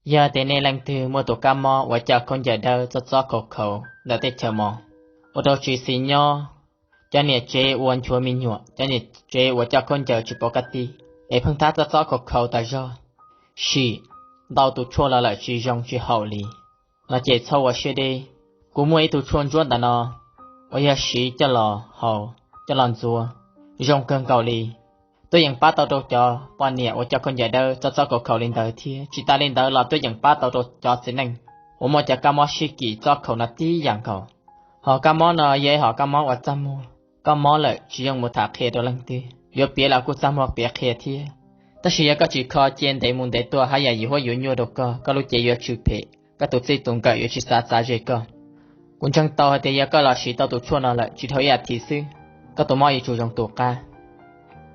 Yog tias nej leej twg muaj tus kab mob uas coj khaub ncaws dawb txob txob khaus khaus ntawm teb chaws Mos, ua rau tsis xis nyob, cov niam tsev uas nchuav me nyuam, cov niam tsev uas coj khaub ncaws tsis pov kab tib, es pheej thab txob txob khaus khaus tas zog, sim ntau tus tshuaj los lawm tsis zoo tsis haum li, no ces txhob ua siab deb. Kuv muaj ib tug tshuaj ntsuab ntawm no uas yog siv coj los haus, coj los ntxuav, zoo kawg nkaus li. Twb yeej pab tau rau cov poj niam uas coj khaub ncaws dawb txob txob khaus khaus li ntawd thiab, tsis tas li ntawd los twb yeej pab tau rau cov txiv neej uas muaj cov kab mob sib kis txob khaus no tib yam nkaus. Hom kab mob no yog ib hom kab mob uas txaj muag, koj mob lawm tsis yeej mus tham qhia rau leej twg, yuav piav los kuj txaj muag piav qhia thiab. Tab sis yog koj tsis kho cia ntev mus ntev tuaj haj yam yuav huab yuav nyuaj rau koj, koj lub cev yuav tsw phem, koj tus txij tus nkawm yuav tsis xav txav ze koj. Kuv ntseeg tau hais tias yog koj los siv tau tus tshuaj no lawm tsis dhau ib as thiv xwb, koj tus mob yuav tsum zoo tus qab.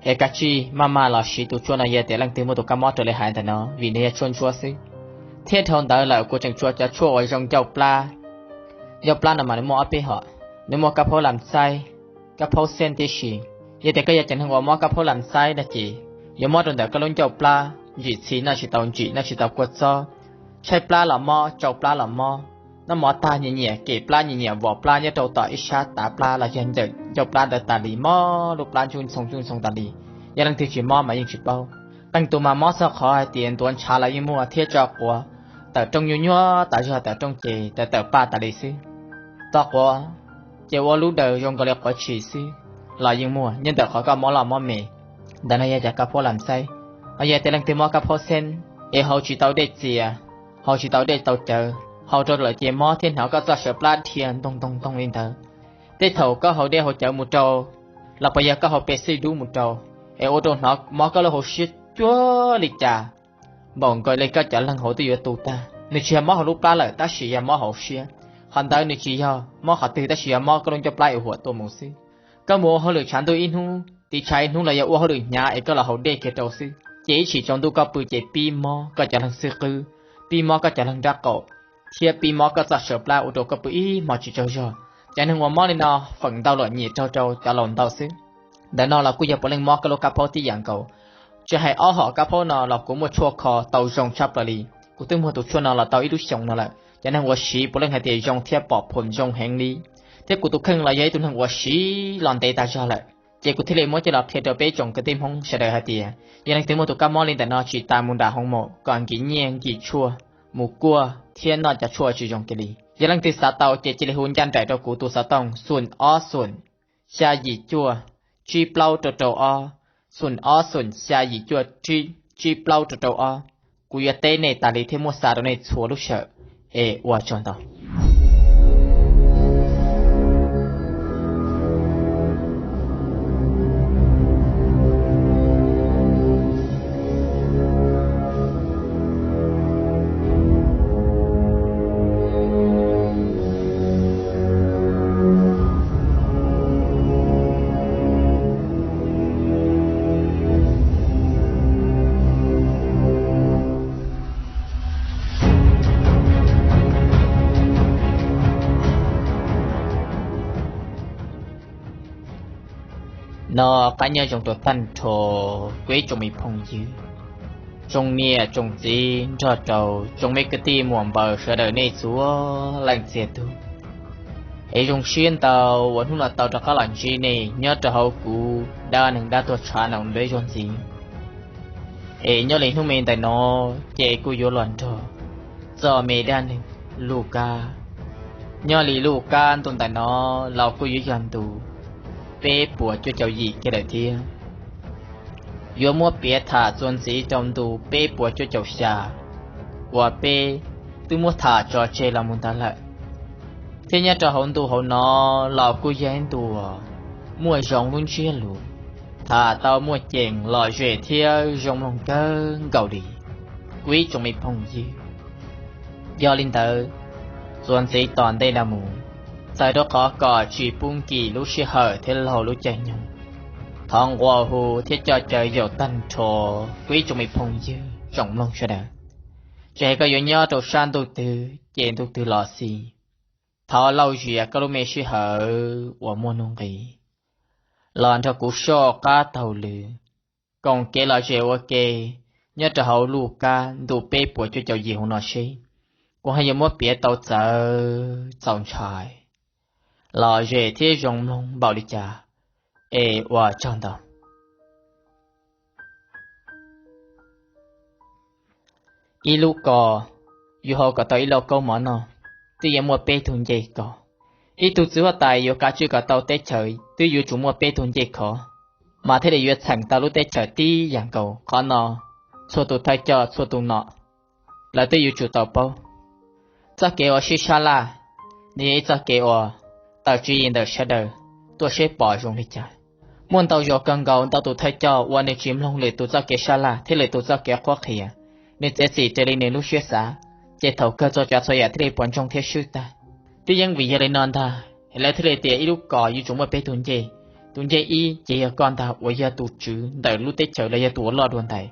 Es kav tsij maj mam los siv tus tshuaj no yog tias leej twg muaj tus kab mob raws li hais ntawm no, vim nws yog tshuaj ntsuab xwb. Thiab dhau ntawd lawm kuv tseem tshuav cov tshuaj uas zoo ncauj plab. Ncauj plab no mas nws muaj ob peb hom, nws muaj kab phaub lam xaib, kab phaub xeeb tib si. Yog tias koj yog cov neeg uas mob kab phaub lam xaib no ces yuav mob rau ntawm koj lub ncauj plab, ntsim txhiv noj tsis tau ntsim, noj tsis tau kua txob, tshaib plab los mob, tsau plab los mob, noj mov tag nyiam nyiam kem plab nyiam nyiam vos plab nyob rau tom ib sab tav plab los yog ncawm ncauj plab ntawd tas li, mob lub plab ntsuj ntxhoo ntsuj ntxhoo tas li. Yog leej twg tsis mob mas yeej tsis paub. Qee tus mas mob txog qhov hais tias ntuav ntshav los yeej muaj thiab tso quav, tawm rooj nyuaj nyuaj tas zog, tawm rooj ces tawm tawm paj tas li xwb. Tso quav ces ua lub daws zoo nkaus li quav tshis xwb los yeej muaj, nyob ntawm qhov koj mob loj mob me. Ntawm no yog cov kab phaub lam xaib. Ho yog tias leej twg mob kab phaub xeeb es haus tsis tau dej txias, haus tsis tau dej tau cawv, haus rau lawm ces mob thiab hnov koj txoj sawv plab dhia ntoo ntoo ntoo li ntawd. Tej thaum koj haus dej haus cawv mus rau, los puas yog koj haus Pepsi dub mus rau, es ua rau hnov mob koj lub hauv siab cuag li cas, npaum nkaus li koj cov leeg hauv twb yuav tu tag. Nws tsis yog mob hauv lub plab lawm tab sis yog mob hauv siab. Qhov ntawd nws tsis yog mob qhov twg tab sis yog mob koj lub ncauj plab es huam tuaj mus xwb. Koj mus ua hauj lwm tshav ntuj ib hnub, tiv tshav ib hnub los yog ua hauj lwm hnyav es koj los haus dej kiag rau xwb, ces ib chim tsaus ntuj koj pw ces pib mob koj cov leeg xwb qwb, pib mob koj cov leeg nrab qaum, thiab pib mob koj txoj sawv plab ua rau koj pw ib hmo tsis tsaug zog. Cov neeg uas mob li no feem ntau los nyiam raug rau cov laus ntau xwb. Ntawm no los kuj yog puav leej mob koj lub kab phaub tib yam nkaus. Tsis hais ob hom kab phaub no los kuv muaj tshuaj kho tau zoo tshaj plaws li. Kuv twb muag tus tshuaj no los tau ib lub xyoos no lawm, cov neeg uas siv puav leej hais tias zoo thiab pom phoom zoo heev li. Thiab kuv tus kheej los yog ib tug neeg uas siv los ntev tas zog lawm, ces kuv thiaj li muab coj los qhia rau peb tsoom kwv tij Hmoob sawv daws hais tias yog leej twg muaj tus kab mob li ntawm no tsis tas mus nram hoo maum kom nkim nyiaj nkim tshuaj, mus kuaj thiab noj cov tshuaj tsis zoo kiag li. Yog leej twg xav tau ces cia li hu ncaj nraim rau kuv tus xov tooj xoom ob xoom xya yim cuaj tsib plaub rau rau ob, xoom ob xoom xya yim cuaj tsib plaub rau rau ob. Kuv yuav teb nej tas li thiab muab xa rau nej txhua lub sij hawm. Es ua tsaug ntau. No qab nyob zoo rau tag nrho kuv ib tsoom me phooj ywg, tsoom niam tsoom txiv nrog rau tsoom me kwv tij muam npawg sawv daws nej txhua leej txiag tug. Es zoo siab ntau uas hnub no tau rov qab los ntsib nej nyob rau hauv kuv dab neeg dab tuag tshav no ntawm zog ntxiv. Es nyob li hnub me ntawm no ces kuj yuav los nrog txoj me dab neeg Lukab. Nyob li Lukab ntu ntawm no los kuj yuav yog ntu peb puas cuaj caum yim kiag lawm thiab. Yuav muab piav tham txuas ntxiv rau ntu peb puas cuaj caum xya uas peb twb muab tham tso tseg los mus ntawd lawm. Thiab nyob rau hauv ntu hauv no los kuj yog ib ntu muaj zoo lub ntsiab lus, tham tau muaj ceem lom zem thiab zoo mloog kawg nkaus li, kuv ib tsoom me phooj ywg. Yog li ntawd, txuas ntxiv tom ntej no mus, txawm rau qhov kom tsis pub nkim lub sij hawm thiab laug lub caij nyoog, thov nqua hu thiab coj caw yaum tag nrho kuv ib tsoom me phooj ywg tsoom mloog sawv daws. Tsis hais koj yuav nyob rau sab ntuj twg ces ntuj twg los xij, thov lauj zias koj lub me sij hawm uas muaj nuj nqis los nrog kuv soj qab taug lw, koom kev lom zem ua ke, nyob rau hauv lub kab ntu peb puas cuaj caum yim hauv no seb kuv ho yuav muab piav tau txawv txaus ntshai, lom zem thiab zoo mloog npaum li cas. Es ua tsaug ntau. Ib lub kos, yus hau kom tau ib lauj kaub mov noj, twb yuav muaj peb tug ncej kos. Ib tug txiv huab tais yuav kav tswj kom tau teb chaws twb yuav tsum muaj peb tug ncej khov, mas thiaj li yuav txheem tau lub teb chaws tib yam nkaus. Qhov no txhua tus thawj coj txhua tus nom lawv twb yuav tsum tau paub. Txoj kev uas sib sab laj, nws yog ib txoj kev uas tawm tswv yim ntawm sawv daws tuaj seb pom zoo li cas. Muaj ntau zaus kawg nkaus ntau tus thawj coj uas nws tsis mloog lwm tus txoj kev sab laj thiab lwm tus txoj kev qhuab qhia, nws txiav txim raws li nws lub siab xav, ces thaum kawg txhua tsav txhua yam thiaj li puas ntsoog thiab swb tag. Twb yeej vim yog li no ntag, lawv thiaj li tias ib lub kos yuav tsum muaj peb tug ncej. Tus ncej ib ces yog koj ntag uas yog tus tswv ntawm lub teb chaws los yog tus uas loj dua ntais.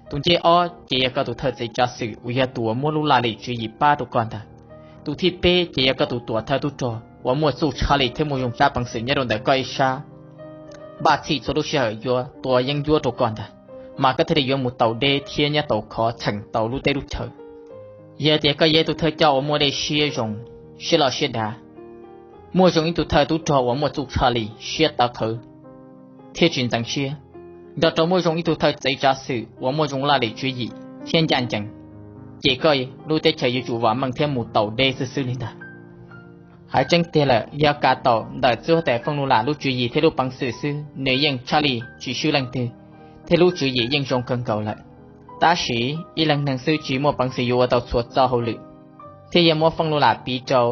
Tus ncej ob ces yog koj tus thawj txiv tsav xwm uas yog tus uas muab lub laj lim tswv yim pab rau koj ntag. Tus thib peb ces yog koj tus tuam thawj tub rog uas muaj txuj tshaj li thiab muaj zoo tsab peev xwm nyob rau ntawm koj ib sab, npaj txhij txhua lub sij hawm yuav tua yeeb ncuab rau koj ntag, mas koj thiaj li yuav mus taus deb thiab nyob taus khov txheem tau lub teb lub chaw. Yog tias koj yog tus thawj coj uas muaj dej siab zoo, siab loj siab dav, muaj zoo ib tug thawj tub rog uas muaj txuj tshaj li, siab tawv qhawv thiab tsis ntxeev siab, nrog rau muaj zoo ib tug thawj txiv tsav xwm uas muaj zoo laj lim tswv yim thiab ncaj ncees, ces koj lub teb chaws yuav tsum vam meej thiab mus taus deb xwb xwb li ntag. Hais tseeb tiag lawm, yog kav taum ntawm txiv huab tais Fooj Lub Lam lub tswv yim thiab lub peev xwm xwb, nws yeej tshaj li tsis swb leej twg, thiab lub tswv yim yeej zoo kawg nkaus lawm. Tab sis ib leeg neeg xwb tsis muaj peev xwm yuav ua tau txhua txoj hauj lwm, thiab yog muab Fooj Lub Lam piv rau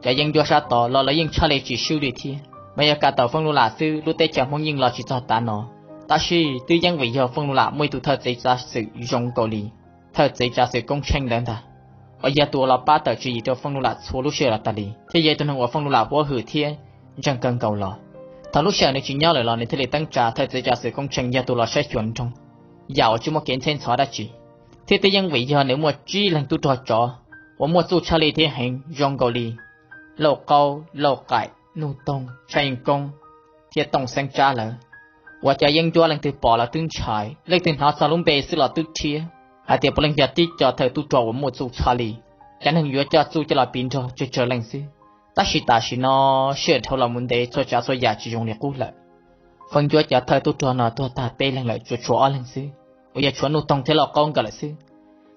cov yeeb ncuab sab tod los lawv yeej tshaj li tsis swb li thiab. Mas yog kav taum Fooj Lub Lam xwb, lub teb chaws Hmoob yeej los tsis txog tav no. Tab sis twb yeej vim yog Fooj Lub Lam muaj ib tug thawj txiv tsav xwm zoo nkaus li thawj txiv tsav xwm Koob Tsheej ntawd ntag, uas yog tus uas los pab tawm tswv yim rau Fooj Lub Lam txhua lub sij hawm los tas li, thiab yog ib tug neeg uas Fooj Lub Lam huab hwm thiab ntseeg kawg nkaus los. Thaum lub sij hawm nws tsis nyob lawm los nws thiaj li teeb tsa thawj txiv tsav xwm Koob Tsheej yog tus los saib xyuas nroog, yam uas tsis muaj kev ntxheb ntxhov dab tsi. Thiab twb yeej vim yog nws muaj tsib leeg tub rog tsov uas muaj txuj tshaj li thiab heev zoo nkaus li Lauj Qaub, Lauj Qaim, Nuj Toog, Tsheej Koob thiab Tooj Xeeb Tsab lawm, uas cov yeeb ncuab leej twg pom los twb ntshai, leej twg hnov txog lub npe xwb los twb rhiab hais tias puav leej yog tib co thawj tub rog uas muaj txuj tshaj li. Cov neeg yuav coj txuj coj los piv nrog tsawg tsawg leej xwb. Tab sis tam sim no sij hawm dhau los mus ntev txhua tsav txhua yam tsis zoo li qub lawm. Feem ntau cov thawj tub rog no tuag tag peb leeg lawm, tsuas tshuav ob leeg xwb, uas yog tshuav Nuj Toog thiab Lauj Qaub nkawd lawm xwb.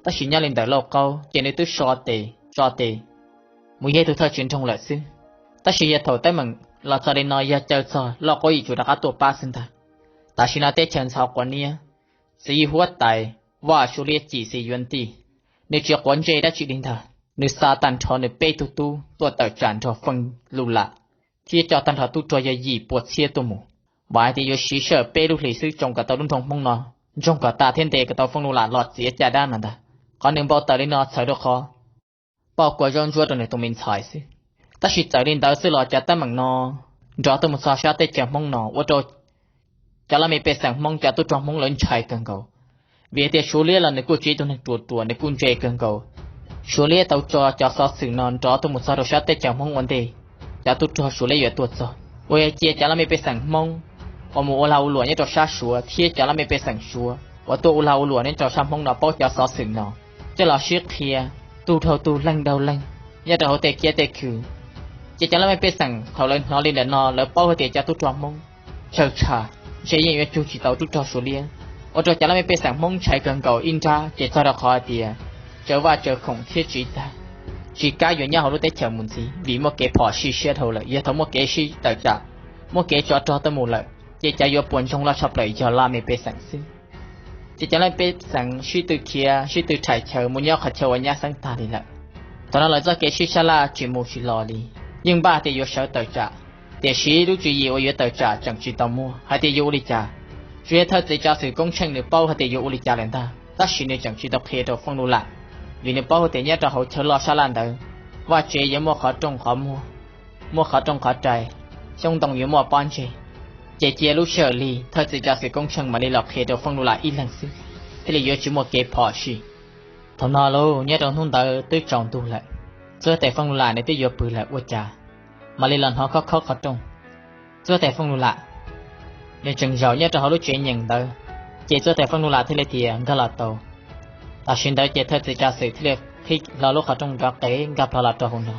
Tab sis nyob li ntawm Lauj Qaub ces nws twb so tes tso tes mus yog tus thawj tswv nroog lawm xwb. Tab sis yog thaum teeb meem los txog li no yog caw txog Lauj Qaub yeej tsuas rov qab tuaj pab xwb ntag. Tam sim no teb chaws ntxhov quav niab, txiv huab tais Vaj Suav Liab Cim Xis Yuav Ntij, nws tsis quav ntsej dab tsi li ntag, nws xa tag nrho nws peb tug tub tuaj tawm tsam nrog Feej Lus Lam, thiab coj tag nrho tub rog yog yim pua txhiab tuaj mus. Vam hais tias yuav siv sij hawm peb lub hlis xwb tsoo kom tau lub nroog Hmoob no ntsoog kom tas thiab ntes kom tau Feej Lus Lam los txiav caj dab no ntag. Qhov nws npau taws li no txhawm rau qhov pauj kua zaub ntsuab rau nws tus me ntxhais xwb. Tab sis txawm li ntawd xwb los cov teeb meem no nrov tuaj mus txog sab teb chaws Hmoob no ua rau cov laj mej pej xeem Hmoob cov tub rog Hmoob lawv ntshai kawg nkaus. Vim hais tias Suav Liab los nws kuj tsis yog ib tug neeg ruam ruam, nws kuj ntse kawg nkaus. Suav Liab tau tso cov xov xwm no nrov tuaj mus txog rau sab teb chaws Hmoob ua ntej cov tub rog Suav Liab yuav tuaj txog, uas yog cia cov laj mej pej xeem Hmoob uas mus ua lag ua luam nyob rau sab Suav thiab cov laj mej pej xeem Suav uas tuaj ua lag ua luam nyob rau sab Hmoob no paub cov xov xwm no, coj los sib qhia tug dhau tug, leej dhau leej nyob rau hauv tej kiab tej khw. Ces cov laj mej pej xeem thaum lawv hnov li ntawm no lawv paub hais tias cov tub rog Hmoob tsawg tsha, ntshe yeej yuav cug tsis tau tub rog Suav Liab, ua rau cov laj mej pej xeem Hmoob ntshai kawg nkaus ib nrab ces txog rau qhov hais tias tsaws vaj tsaws khoom thiab tsiv tag, tsis kam yuav nyob hauv lub teb chaws mus ntxiv vim muaj kev phom sij siab dhau lawm. Yog thaum muaj kev sib tawm tsam, muaj kev tsov rog tuaj mus lawm, ces cov yuav puas ntsoog loj tshaj plaws yog laj mej pej xeem xwb. Ces cov laj mej pej xeem sib tw khiav sib tw rhais chaw mus nyob qhov chaw uas nyab xeeb tag li lawm. Thaum no lawv txoj kev sib sab laj tsis mus tsis los li, yeej npaj tias yuav sawv tawm tsam, tiam sis lub tswv yim uas yuav tawm tsam tseem tsis tau muaj hais tias yuav ua li cas. Tsuas yog thawj txiv tsav xwm Koob Tsheej nws paub hais tias yuav ua li cas lawm ntag, tab sis nws tseem tsis tau qhia rau Feej Lus Lam, vim nws paub hais tias nyob rau hauv chaw loj sab laj ntawd, vaj tsev yuav muaj qhov rooj qhov muag, muaj qhov rooj qhov rais, xyoob ntoo yuav muaj pob ntseg. Ces cia lub sij hawm lig thawj txiv tsav xwm Koob Tsheej mam li los qhia rau Feej Lus Lam ib leeg xwb, thiaj li yuav tsis muaj kev phom sij. Thaum no los nyob rau hnub ntawd twb tsaus ntuj lawm, txiv huab tais Feej Lus Lam nws twb yuav pw lawm ua cas mam li los hnov khob khob qhov rooj. Txiv huab tais Feej Lus Lam nws tseem zaum nyob rau hauv lub tsev nyeem ntawd, Ces txuj tais Feej Lus Lam thiaj li tias nkag los tau. Tam sim ntawd ces thawj txiv tsav xwm thiaj li qhib hlo lub qhov rooj nrov qev nkag plho los rau hauv no.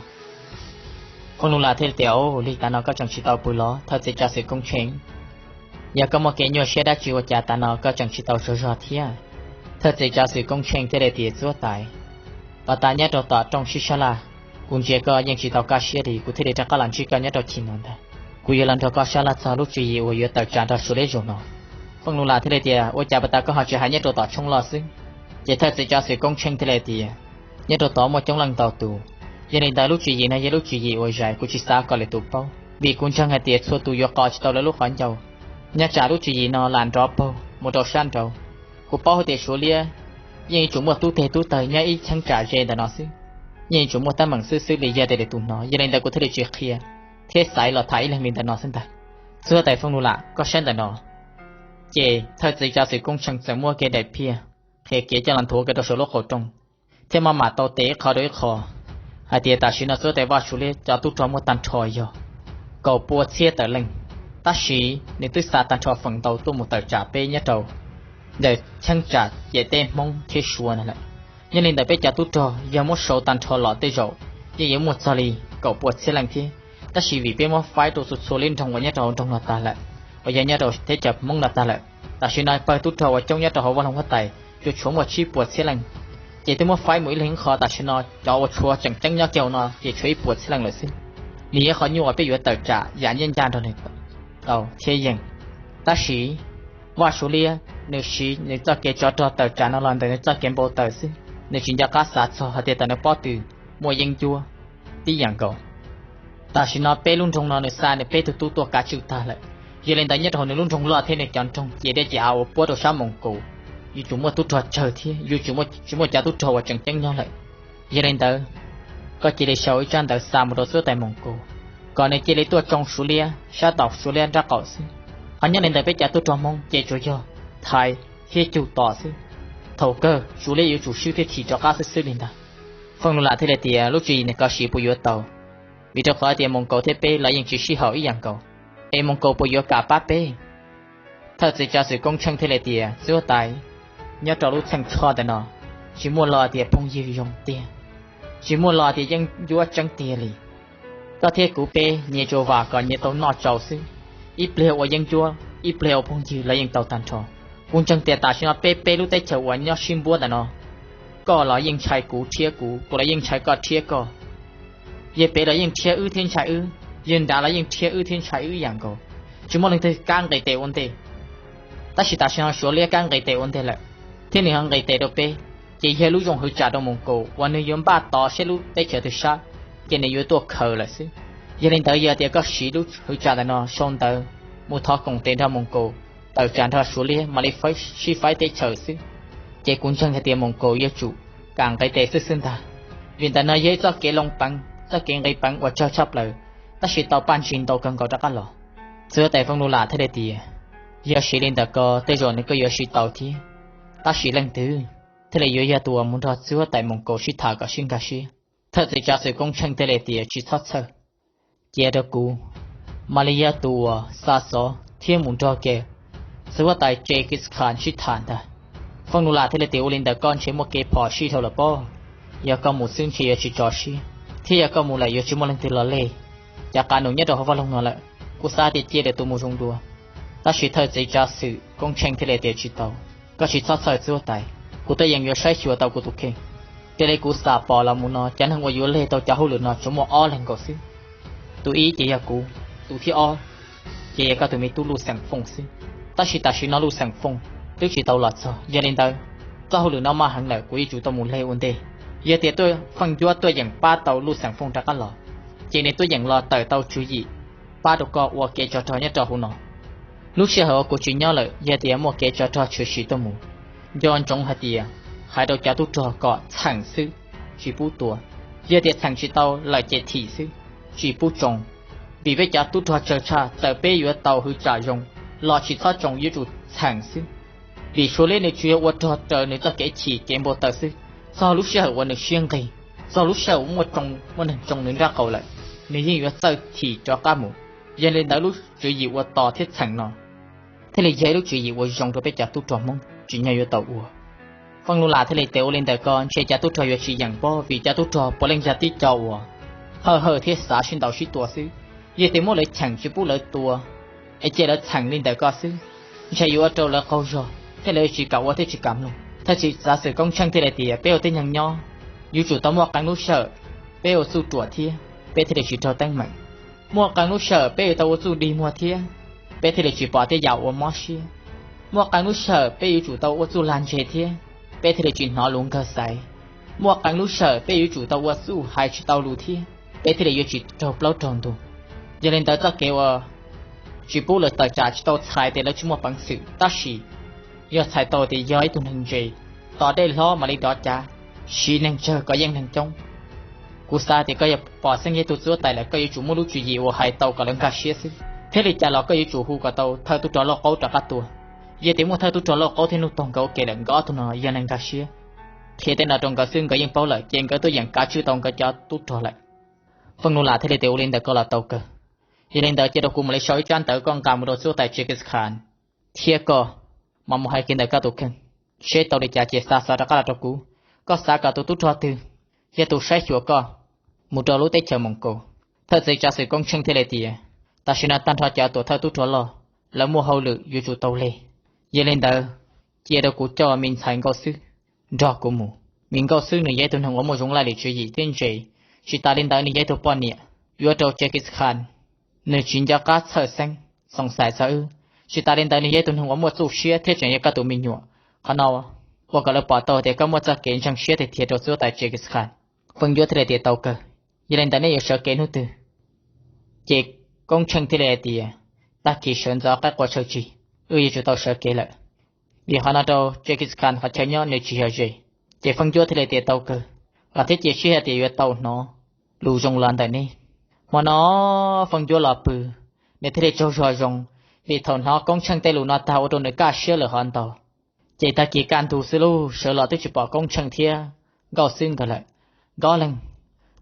Feej Lus Lam thiaj li tias, Au, li tav no koj tseem tsis tau pw los thawj txiv tsav xwm Koob Tsheej? Yog koj muaj kev nyuaj siab dab tsi ua cas tav no koj tseem tsis tau tsaug zog thiab? Thawj txiv tsav xwm Koob Tsheej thiaj li tias, Txuj tais, pas tas nyob rau tom rooj sib sab laj, kuv ntsia koj yeej tsis tau kaj siab li, kuv thiaj li rov qab los ntsib koj nyob rau chim no ntag. Kuv yuav los nrog koj sab laj txog lub tswv yim uas yuav tawm tsam nrog Suav Liab zaum no. Feej Lus Lam thiaj li tias, Ua cas pas tas koj ho tsis hais nyob rau tom tshoob loj xwb? Ces thawj txiv tsav xwm Koob Tsheej thiaj li tias, Nyob rau tod muaj coob leej ntau tus, yog li ntawd lub tswv yim no yog lub tswv yim uas zais, kuv tsis xav kom lwm tus paub, vim kuv ntseeg hais tias txhua tus yuav qos tsis tau lawv lub qhov ncauj. Nyob tsam lub tswv yim no lam nrov paug mus rau sab nraud, kuv paub hais tias Suav Liab yeej yuav tsum muaj tub teg tub taw nyob ib cheeb tsam ze ntawm no xwb, yeej yuav tsum muaj teeb meem xwb xwb li yog tias lwm tus hnov. Yog li ntawd kuv thiaj li tsis qhia thiab xaiv los tham ib leeg li ntawm no xwb ntag. Txuj tais Feej Lus Lam, koj saib ntawm no. Ces thawj txiv tsav xwm Koob Tsheej txawm muab kev daim phiaj qhia kev coj los nthuav kiag rau saum lub qhov rooj, thiab maj mam tau tes ib qho rau ib qho hais tias tam sim no txuj tais Vaj Suav Liab cov tub rog muaj tag nrho yog kaum pua txhiab tawm leej, tab sis nws twb xa tag nrho feem ntau tuaj mus tawm tsam peb nyob rau ntawm cheeb tsam ciam teb Hmoob thiab Suav no lawm. Yog li ntawd peb cov tub rog yog muab sau tag nrho los tej zaum yeej yuav muaj txog li kaum pua txhiab leej thiab, tab sis vim peb muab faib rau txhua txhua lub nroog uas nyob rau hauv nroog no tag lawm, uas yog nyob rau teb chaws Hmoob no tag lawm, tam sim no pawg tub rog uas coob nyob rau hauv vaj loog huab tais tsuas tshuav muaj tsib puas txhiab leej. Ces twb muab faib mus ib leeg ib qho, tam sim no cov uas tshuav tseem ceeb nyob kiag hauv no ces tshuav ib puas txhiab leej lawm xwb. Nws yog qhov nyuaj uas peb yuav tawm tsam yam ncaj nrog nws tau thiab yeej. Tab sis Vaj Suav Liab nws siv nws txoj kev tsov rog tawm tsam no los ntawm nws txoj kev npau taws xwb, nws tsis nco qab xav txog hais tias tam nws pob tw muaj yeeb ncuab tib yam nkaus. Tam sim no peb lub nroog no nws xa nws peb tug tub tuaj kav tswj tag lawm, yog li ntawd nyob rau hauv nws lub nroog loj thiab nws cov nroog cia dej cia av uas puab rau sab Moos Kaus yuav tsum muaj tub rog tsawg thiab yuav tsum tsis muaj cov tub rog uas tseem ceeb nyob lawm. Yog li ntawd, koj cia li sau ib tsab ntawv xa mus rau txuj tais Moos Kaus kom nws cia li tuaj tsoo Suav Liab sab tom Suav Liab nraub qaum xwb. Ho nyob li ntawm peb cov tub rog Hmoob ces tsuas yog thaiv thiab cug tom xwb. Thaum kawg Suav Liab yuav tsum swb thiab chim rov qab xwb xwb li ntag. Feej Lus Lam thiaj li tias, Lub tswv yim no koj siv puas yuav tau? Vim rau qhov tias Moos Kaus thiab peb los yeej tsis sib haum ib yam nkaus, es Moos Kaus puas yuav kam pab peb? Thawj txiv tsav xwm Koob Tsheej thiaj li tias, Txuj tais, nyob rau lub txheej tshoj ntawm no tsis muaj lo tias phooj ywg zoo tiag, tsis muaj lo tias yeeb ncuab tseeb tiag li. Koj thiab kuv peb nyias tsuas vam kom nyias tau noj tsau xwb. Ib pliag ua yeeb ncuab ib pliag ua phooj ywg los yeej tau tag nrho. Kuv ntseeg tias tam sim no peb peb lub teb chaws uas nyob sib npuab ntawm no, koj los yeej ntshai kuv rhiab kuv, kuv los yeej ntshai koj rhiab koj. Yawg pem los yeej rhiab wb thiab ntshai wb, yawg nrad los yeej rhiab wb thiab ntshai wb ib yam nkaus. Tsis muaj leej twg kab nqis tes ua ntej. Tab sis tam sim no Suav Liab kab nqis tes ua ntej lawm, thiab nws ho nqis tes rau peb, ces yog lub zoo hwv tsam rau Moos Kaus uas nws yuav npaj tod saib lub teb chaws twg sab, ces nws yuav tuaj khaws lawm xwb. Yog li ntawd yog tias koj siv lub hwv tsam ntawm no sau ntawv mus thov koom tes nrog Moos Kaus tawm tsam nrog Suav Liab mam li sib faib teb chaws xwb, ces kuv ntseeg hais tias Moos Kaus yuav tsum kam nqis tes xwb xwb ntag. Vim ntawm no yog ib txoj kev loo peev, txoj kev nqis peev uas tsawg tshaj plaws, tab sis tau paj ntsis ntau kawg nkaus rov qab los. Txuj tais Feej Lus Lam thiaj li tias, Yog siv li ntawm ko tej zaum nws kuj yuav siv tau thiab, tab sis leej twg thiaj li yuav yog tus uas mus nrog txiv huab tais Moos Kaus sib tham kom sib nkag siab? Thawj txiv tsav xwm Koob Tsheej thiaj li tias, Tsis txhob txhawj, cia rau kuv mam li yog tus uas xa xov thiab mus nrog kiag txiv huab tais Tse Kis Khas sib tham ntag. Feej Lus Lam thiaj li tias, Ua li ntawm koj ntshe muaj kev phom sij dhau lawm pob. Yog koj mus xwb ntshe yuav tsis tso siab, thiab yog koj mus lawm yuav tsis muaj leej twg los leg cov qab nus nyob rau hauv vaj loog no lawm. Kuv xav tias cia lwm tus mus zoo dua. Tab sis thawj txiv tsav xwm Koob Tsheej thiaj li tias, Tsis tau, koj tsis txhob txhawj txiv huab tais, kuv twb yeej yuav saib xyuas tau kuv tus kheej. Raws li kuv xam pom los mus no cov neeg uas yuav leg tau cov hauj lwm no tsuas muaj ob leeg nkaus xwb. Tus ib ces yog kuv, tus thib ob ces yog koj tus me tub Luj Xeem Fooj xwb. Tab sis tam sim no Luj Xeem Fooj twb tsis tau los txog, yog li ntawd txoj hauj lwm no maj heev lawm, kuv yuav tsum tau mus leg ua ntej. Yog tias tuaj feej ncuab tuaj yeem pab tau Luj Xeem Fooj rov qab los, ces nws tuaj yeem los tawm tau tswv yim pab rau koj ua kev tsov rog nyob rau hauv no. Lub sij hawm uas kuv tsis nyob lawm, yog tias muaj kev tsov rog tshwm sim tuaj mus, nco ntsoov hais tias hais rau cov tub rog kom txheem xwb, tsis pub tua. Yog tias txheem tsis tau lawm ces thim xwb, tsis pub tsoo. Vim peb cov tub rog tsawg tshaj, txawm peb yuav tau hwv tsam zoo los tsis txhob tsoo, yuav tsum txheem xwb. Vim Suav Liab nws tsuas yog ua rog raws nws txoj kev chim kev npau taws xwb. Txog lub sij hawm uas nws siab nqig, txog lub sij hawm uas muaj tsoo, muaj neeg tsoo nws nraub qaum lawm, nws yeej yuav txawj thim rov qab mus. Yog li ntawd lub tswv yim ua tos thiab txheem no thiaj li yog ib lub tswv yim uas zoo rau peb cov tub rog Hmoob tsim nyog yuav tau ua. Feej Lus Lam thiaj li tias ua li ntawm ko ntshe cov tub rog yuav tsis yeem paub vim cov tub rog puav leej yog tib co uas hawj hawj thiab xav sib ntaus sib tua xwb. Yog tias muab lawv cheem tsis pub lawv tua, es cia lawv txheem li ntawm ko xwb, ntshe yuav ua rau lawv qaug zog thiab lawv tsis kam ua thiab tsis kam mloog. Thawj txiv xav xwm Koob Tsheej thiaj li tias peb ua tib neeg nyob, yuav tsum tau muaj qee lub sij hawm peb ua txuj ruam thiab peb thiaj li tsis raug teeb meem. Muaj qee lub sij hawm peb yuav tau ua txuj dig muag thiab peb thiaj li tsis pom tej yam uas mob siab. Muaj qee lub sij hawm peb yuav tsum tau ua txuj lag ntseg thiab peb thiaj li tsis hnov lus nkawg xaiv. Muaj qee lub sij hawm peb yuav tsum tau ua txuj hais tsis tau lus thiab peb thiaj li yuav tsis raug plaub raug ntug. Yog li ntawd txoj kev uas tsis pub lawv tawm tsam tsis tau txhais tias lawv tsis muaj peev xwm, tab sis yog txhais tau tias yog ib tug neeg ntse, tos dej hlob mam li dov cav, siv neeg tsawg kom yeej neeg coob. Kuv xav tias koj yog pom xeeb yog ib tug txiv huab tais lawm koj yuav tsum muaj lub tswv yim uas hais tau kom lawv nkag siab xwb. Thiab li cas los koj yuav tsum hu kom tau thawj tub rog Lauj Qaub rov qab tuaj. Yog tias muaj thawj tub rog Lauj Qaub thiab Nuj Toog nkawd ua ke lawm nkawd ob tug no yog neeg nkag siab, qhia tej no rau nkawd xwb nkawd yeej paub lawm ces nkawd tuaj yeem kav tswj tau nkawd cov tub rog lawm. Feej Lus Lam thiaj li tias ua li ntawm ko los tau kawg. Yog li ntawd cia rau kuv mam li sau ib tsab ntawv koj nqa mus rau txiv huab tais Tse Kis Khas thiab koj mam mus hais kiag ntawm koj tus kheej, seb tau li cas ces xa xov rov qab los rau kuv. Koj xav kom tus tub rog twg yog tus saib xyuas koj mus rau lub teb chaws Moos Kaus? Thawj txiv tsav xwm Koob Tsheej thiaj li tias tam sim no tag nrho cov tuam thawj tub rog loj lawv muaj hauj lwm yuav tsum tau leg. Yog li ntawd cia rau kuv coj me ntxhais Nkauj Xwb nrog kuv mus. Me Nkauj Xwb nws yog ib tug neeg uas muaj zoo laj lim tswv yim thiab ntse, tsis tas li ntawd nws yog ib tug poj niam yuav rau Tse Kis Khas nws tsis nco qab txhawj xeeb, xoom xaim txog wb. Tsis tas li ntawd nws yog ib tug neeg uas muaj txuj siab thiab tseem yog koj tus me nyuam. Qhov no ua kom lawv pom tau tias koj muaj txoj kev ntseeg siab tiag tiag rau txiv huab tais Tse Kis Khas. Feej Ncuab thiaj li tias tau kawg. Yog li ntawd nej yuav sawv kev hnub twg? Ces Koob Tsheej thiaj li hais tias tag kis sawv ntxov qaib qua tshaw tsis, wb yuav tsum tau sawv kev lawm. Vim qhov no rau Tse Kis Khas qhov chaw nyob nws tsis yog ze. Ces Feej Ncuab thiaj li tias tau kawg, los thiab cia siab hais tias yuav tau hnov lus zoo los ntawm nej. Hmo no Feej Ncuab los pw, nws thiaj li tsaug zog zoo, vim thaum hnov Koob Tsheej tej lus no tag ua rau nws kaj siab lawm hov ntau. Ces tag kis kaj ntug xwb lauj, sawv los twb tsis pom Koob Tsheej thiab Nkauj Xwb nkawd lawm. Nkawd ob leeg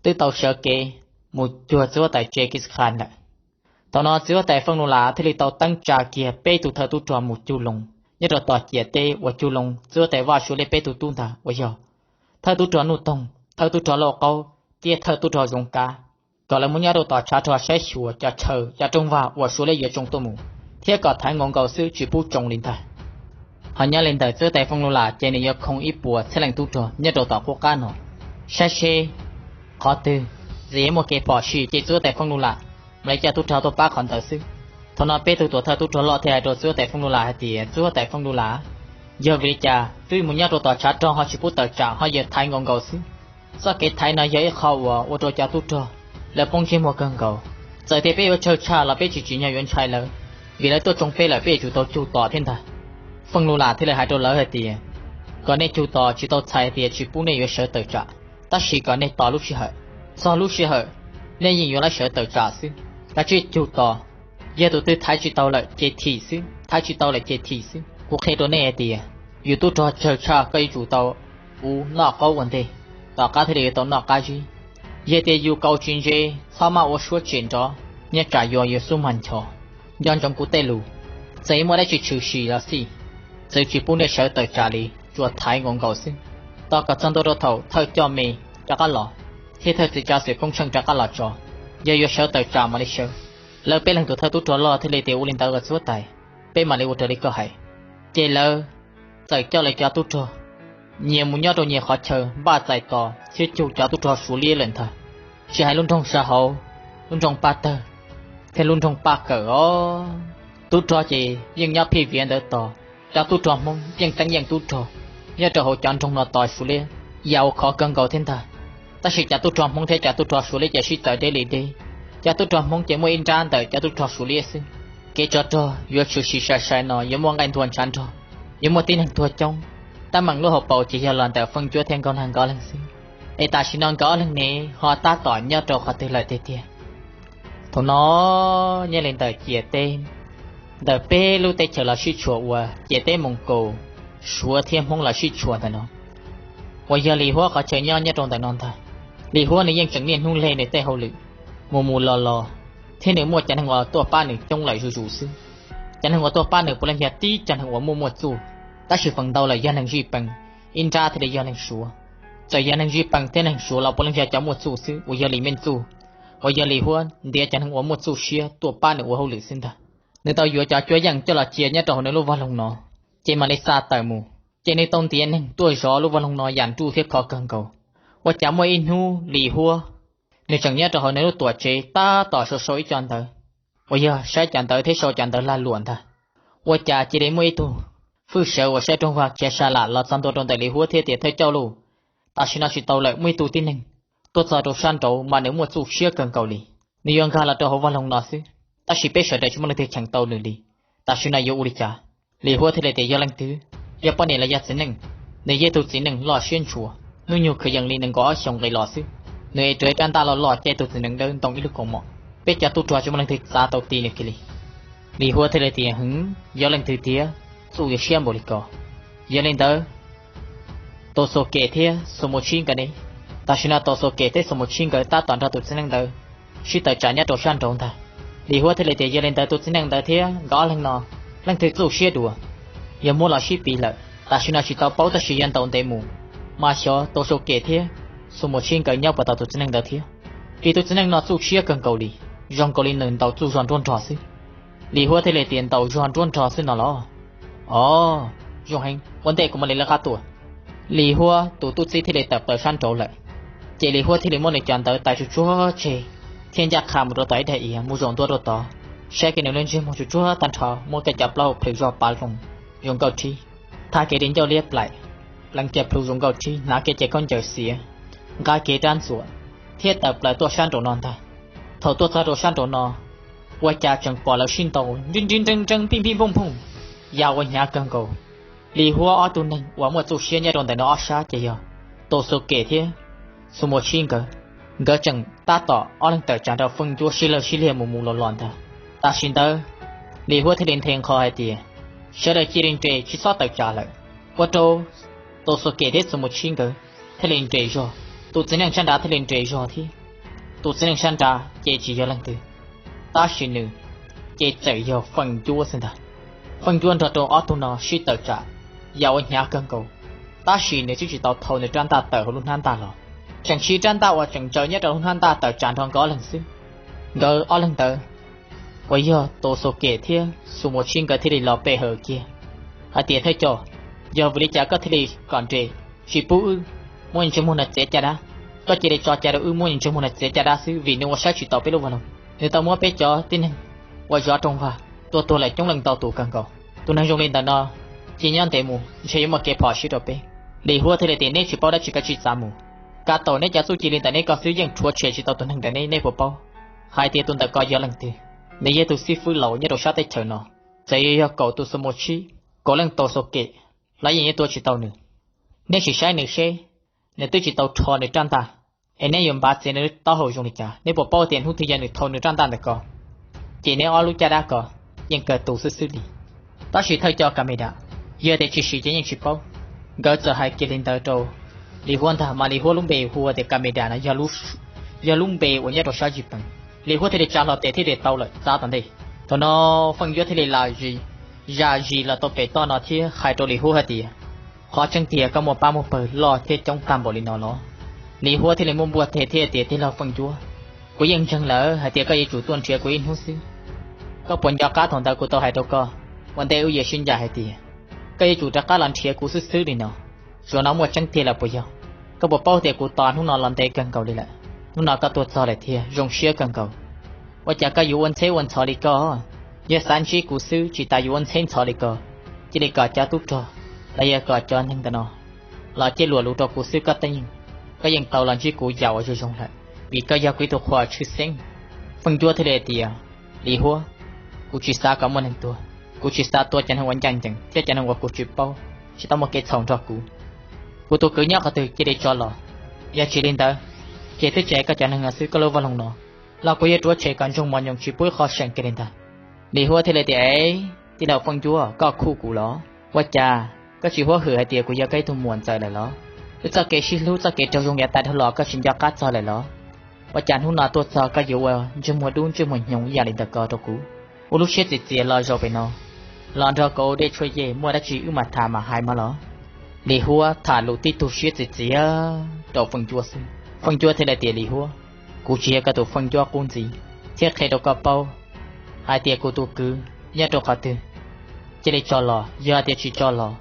twb tau sawv kev mus cuag txiv huab tais Tse Kis Khas lawm. Thaum no txiv huab tais Feej Lus Lam thiaj li tau teeb tsa kiag peb tug thawj tub rog mus cug loo nyob rau tom ciam teb uas cug loo txiv huab tais Vaj Suav Liab peb tug tub ntag uas yog thawj tub rog Nuj Toog, thawj tub rog Lauj Qaub thiab thawj tub rog Zoov Kab, kom lawv mus nyob rau tom tshav rog saib xyuas cov chaw cov rooj vag uas Suav Liab yuav tsoo tuaj mus, thiab kom thaiv nkaus nkaus xwb tsis pub tsoo li ntag. Ho nyob li ntawm txiv huab tais Feej Lus Lam ces nws yuav khoo ib puas txhiab leej tub rog nyob rau tom qub qab no, saib seb qhov twg txawm yuav muaj kev phom sij ces txiv huab tais Feej Lus Lam mam li coj tub rog tuaj pab qhov ntawd xwb. Thaum no peb tug tuam thawj tub rog loj thiaj hais rau txiv huab tais Feej Lus Lam hais tias txiv huab tais Feej Lus Lam, yog vim li cas twb mus nyob rau tom tshav rog ho tsis pub tawm tsam ho yuav thaiv nkaus nkaus xwb? Txoj kev thaiv no yog ib qho uas ua rau cov tub rog lawv poob ntsej muag kawg nkaus. Txawm tias peb yuav tsawg tshaj los peb tsis tsim nyog yuav ntshai lawv, vim lawv tuaj tsoo peb lawm peb yuav tsum tau cug tos thiab ntag. Feej Lus Lam thiaj li hais rau lawv hais tias kom nej cug tos tsis tau txhais tias tsis pub nej yuav sawv tawm tsam, tab sis kom nej tos lub sij hawm, txog lub sij hawm nej yeej yuav laib sawv tawm tsam xwb. Kav tsij cug tos, yog tus twg thaiv tsis tau lawm ces thim xwb, thaiv tsis tau lawm ces thim xwb. Kuv qhia rau nej hais tias yus tub rog tsawg tshaj koj yuav tsum tau ua noj qaub ua ntej, tom qab thiaj li yuav tau noj qab zib. Yog tias yus kaus tsis ntse, txhob maj ua suab tsem nrov, nyob tsam yuav yuav xub mag nchos. Nco ntsoov kuv tej lus, txawm yuav muaj dab tsi tshwm sim los xij, txawm tsis pub nej sawv tawm tsam li, tsuas thaiv nkaus nkaus xwb. Tos kom txog ntua rau thaum thawj coj me rov qab los thiab thawj txiv tsav xwm Koob Tsheej rov qab los tso, yog yuav sawv tawm tsam mam li sawv. Lawv peb leeg tus thawj tub rog loj thiaj li tias ua li ntawd los txiv huab tais, peb mam li ua raws li koj hais. Ces lawv txawm coj lawv cov tub rog nyias mus nyob rau nyias qhov chaw npaj txais tos thiab cug cov tub rog Suav Liab lawm ntag. Tsis hais lub nroog Sa Hauv, lub nroog Paj Tawg thiab lub nroog Paj Kawm os, tub rog ces yeej nyob phij viav ntawd tos. Cov tub rog Hmoob yeej teeb yeej tub rog nyob rau hauv cov nroog no tos Suav Liab, yam uas khov kawg nkaus thiab ntag. Tab sis cov tub rog Hmoob thiab cov tub rog Suav Liab ces sib txawv deb li deb. Cov tub rog Hmoob ces muaj ib nrab ntawm cov tub rog Suav Liab xwb. Kev tsov rog yuav tshwm sim sai sai no yuav muaj nqaij ntuag ntshav nrog, yuav muaj tib neeg tuag coob. Tab meeg lub hauv paus ces yog los ntawm Feej Ncuab thiab Nkauj Nag nkawd ob leeg xwb. Es tam sim no nkawd ob leeg ne ho tab tom nyob rau qhov twg lawm tiag tiag? Thaum no nyob li ntawm ciam teb, ntawm peb lub teb chaws los sib tshuam uas ciam teb Moos Kaus, Suav thiab Hmoob los sib tshuam ntawm no, uas yog Lis Huab qhov chaw nyob nyob rau ntawm no ntag. Lis Huab nws yeej tseem niaj hnub leg nws tej hauj lwm mus mus los los, thiab nws muaj cov neeg uas tuaj pab nws coob lawm zuj zus xwb. Cov neeg uas tuaj pab nws puav leej yog tib cov neeg uas muaj muaj txuj, tab sis feem ntau lawm yog neeg zij peem, ib nrab thiaj li yog neeg suav. Txawm yog neeg zij peem thiab neeg suav los puav leej yog cov muaj txuj xwb, uas yog Lis Meej Txuj, uas yog Lis Huab ntiav cov neeg uas muaj txuj siab tuaj pab nws ua hauj lwm xwb ntag. Nws tau yuav cov cuab yeej coj los cia nyob rau hauv nws lub vaj loog no, ces mam li xa tawm mus. Ces nws tau ntiav neeg tuaj zov lub vaj loog no yam nruj thiab khov kawg nkaus. Ua cas muaj ib hnub Lis Huab nws tseem nyob rau hauv nws lub tuam tsev tab tom sau sau ib co ntawv, uas yog saib cov ntawv thiab sau cov ntawv lag luam ntag. Ua cas cia li muaj ib tug hwj sawv uas saib rooj vag khiav sa lam los txog ntua rau ntawm Lis Huab thiab tias, Thawj coj lauj, tam sim no tsis tau lawm, muaj ib tug tib neeg tuaj txog rau sab nraud mas nws muaj txuj siab kawg nkaus li. Nws yuav nkag los rau hauv vaj loog no xwb, tab sis peb sawv daws tsis muaj leej twg cheem tau nws li. Tam sim no yuav ua li cas? Lis Huab thiaj li tias, Yog leej twg? Yog poj niam los yog txiv neej? Nws yog ib tug txiv neej loj siab ntshua, hnub nyoog kwv yees li nees nkaum ob xyoos nqis los xwb. Nws ev rawv ib rab ntaj loj loj, ces tus txiv neej ntawd ntoo ib lub kaus mom. Peb cov tub rog tsis muaj leej twg txav tau ti nws kiag li. Lis Huab thiaj li tias, Hwv, yog leej twg tiag, txuj yuav siab npaum li ko? Yog li ntawd, Tus Xus Kem thiab Xus Mus Tshib nkawd ne? Tam sim no Tus Xus Kem thiab Xus Mus Tshib nkawd tab tom nrog tus txiv neej ntawd sib tawm tsam nyob rau sab nraud ntag. Lis Huab thiaj li tias, Yog li ntawd tus txiv neej ntawd thiab nkawd ob leeg no, leej twg txuj siab dua? Yog muab los sib piv lawm, tam sim no tsis tau paub, tab sis yog ntaus ntev mus mas xyov Tus Xus Kem thiab Xus Mus Tshib nkawd nyob puas tau tus txiv neej ntawd thiab. Vim tus txiv neej no txuj siab kawg nkaus li, zoo nkaus li nws ntaus txuj zog nruab nrog xwb. Lis Huab thiaj li tias, Ntaus zog nruab nrog xwb no los? Os, zoo heev, ua ntej kuv mam li lawv qab tuaj. Lis Huab tus tub txib thiaj li tawm plaws sab nraud lawm. Ces Lis Huab thiaj li muab nws cov ntawv tais tsuag tsuag tseg, thiab ncaj qha mus rau tom ib daim iav, mus zaum ntua rau tod, saib kiag nws lub ntsej muag tsuag tsuag tag nrho, muab kiag cov plaub hau plhws zog pav zoo zoo nkauj rhib, thaj kiag di ncauj liab plaim, pleev kiag plhu zoo nkauj rhib, hnav kiag cev khaub ncaws xiav, nqa kiag rab ntxuam, thiab tawm plaws tuaj sab nraum no ntag. Thaum tuaj txog rau sab nraum no, ua cas tseem pom lawv sib ntaus nrib nrib nreeb nreeb pij pij npooj npoog, ya ua hnyav kawg nkaus. Lis Huab ob tug neeg uas muaj txuj siab nyob rau ntawm no ob sab ces yog Tus Xus Kem thiab Xus Mus Tshib nkawd. Nkawd tseem tab tom ob leeg tawm tsam nrog Feej Ncuab sib lawg sib liag mus mus los los ntag. Tam sim ntawd, Lis Huab thiaj li nthe nqho hais tias, Sawv daws cia li nres, tsis txhob tawm tsam lawm. Ua rau Tus Xus Kem thiab Xus Mus Tshib nkawd thiaj li nres zog, tus txiv neej sab nrad thiaj li nres zog thiab. Tus txiv neej sab nrad ces tsis yog leej twg, tab sis nws ces txawm yog Feej Ncuab xwb ntag. Feej Ncuab nrog rau ob tug no sib tawm tsam, ya ua hnyav kawg nkaus, tab sis nws twb tsis tau thau nws rab ntaj tawm hauv lub hnab ntaj los, tseem siv rab ntaj uas tseem ntsaws nyob rau lub hnab ntaj tawm tsam nrog nkawd ob leeg xwb. Nkawd ob leeg ntawd uas yog Tus Xus Kem thiab Xus Mus Tshib nkawd thiaj li los pe hawm kiag hais tias, Thawj coj, yog vim li cas koj thiaj li kom nres, tsis pub wb muab nws ntsej muag no txiav caj dab? Koj cia li tso cai rau wb muab nws ntsej muag no txiav caj dab xwb, vim nws ua saib tsis taus peb lub vaj loog. Nws tau muab peb cov tib neeg uas zov rooj vag tua tuag lawm coob leej ntau tus kawg nkaus. Tus neeg zoo li ntawm no, cia nyob ntev mus ntshe yuav muaj kev phom sij rau peb. Lis Huab thiaj li tias, Neb tsis paub dab tsi kav tsij txav mus. Kav tau neb cov txuj ci li ntawm neb ko xwb yeej rhuav tshem tsis tau tus neeg ntawm neb, neb puas paub hais tias tus ntawm ko yog leej twg? Nws yog tus xib fwb laus nyob rau sab teb chaws no. Txawm yuav yog kaum tus Xus Mus Tshib, kaum leej Tus Xus Kem los yeej yuav tua tsis tau nws. Neb sim saib nws seb, nws twb tsis tau rho nws rab ntaj, es neb yuav npav txiav nws taub hau zoo li cas? Neb puas paub tias hnub twg yog nws thau nws rab ntaj ntawm ko, ces neb ob lub caj dab ko yeej kawg tu xwb xwb li. Tab sis thawj coj Kas Mes Ras, yog tias tsis sim ces yeej tsis paub. Nkawd txawm hais kiag li ntawd rau Lis Huab ntag, mas Lis Huab lub npe hu ua tias Kas Mes Ras no yog lub npe uas nyob rau sab Zij Pees. Lis Huab thiaj li tsa hlo tes thiab tias, Tau lawm, txav tom ntej. Thaum no Feej Ncuab thiaj li zam zis los tau pem toj no thiab hais rau Lis Huab hais tias, Qhov tseeb tiag koj muaj pab muaj pawg loj thiab coob tag npaum li no los? Lis Huab thiaj li muab npuaj teg thiab tias, Tij laug Feej Ncuab, kuv yeej ntseeg lawm hais tias koj yuav tsum tuaj nrhiav kuv ib hnub xwb. Koj puas nco qab thaum ntawd kuv tau hais rau koj, ua ntej wb yuav sib ncaim hais tias, koj yuav tsum rov qab los nrhiav kuv xwb xwb li no? Zaum no muaj tseeb tiag lawm puas yog? Koj puas paub tias kuv tos hnub no los ntev kawg nkaus li lawm? Hnub no koj tuaj txog lawm thiab, zoo siab kawg nkaus. Ua cas koj yuav ua ntxheb ua ntxhov li ko? Yog xav ntsib kuv xwb tsis tas yuav ua ntxheb ntxhov li ko. Cia li kom cov tub rog los yog kom cov neeg ntawm no los cia luam lus rau kuv xwb koj yeej, koj yeej tau los ntsib kuv yam uas zoo zoo lawm, vim koj yog kuv ib tug qhua tshwj xeeb. Feej Ncuab thiaj li tias, Lis Huab, kuv tsis xav kom muaj neeg tuag. Kuv tsis xav tua cov neeg uas ncaj ncees thiab cov neeg uas kuv tsis paub, tsis tau muaj kev txhaum nrog kuv. Kuv tus kwv nyob qhov twg cia li tso los. Yog tsis li ntawd, ces twb tsis hais koj cov neeg no xwb, koj lub vaj loog no los kuv yuav rhuav tshem kom ntsoog mos nyoos tsis pub ib qho seem kiag li ntag. Lis Huab thiaj li tias, Ev, tij laug Feej Ncuab, koj khuj kuv los? Ua cas koj tsis huab hwm hais tias kuv yog koj ib tug muam ntxawm lawm los? Wb txoj kev sib hlub txoj kev raug zoo yav tas dhau los koj tsis nco qab txog lawm los? Ua cas hnub no tuaj txog koj yuav ua ntsej muag dub ntsej muag hnyoo ib yam li ntawm ko rau kuv? Ua lub siab txias txias los zaum pem no. los nrog kuv ua dej tshuaj yej, muaj dab tsi wb mam tham mam hais mas los. Lis Huab tham lus tib tug siab txias txias rau Feej Ncuab xwb. Feej Ncuab thiaj li tias, Lis Huab, kuv tsis yog koj tus Feej Ncuab qub ntxiv, thiab qhia rau koj paub hais tias kuv tus kwv nyob rau qhov twg, cia li tso los, yog tias tsis tso los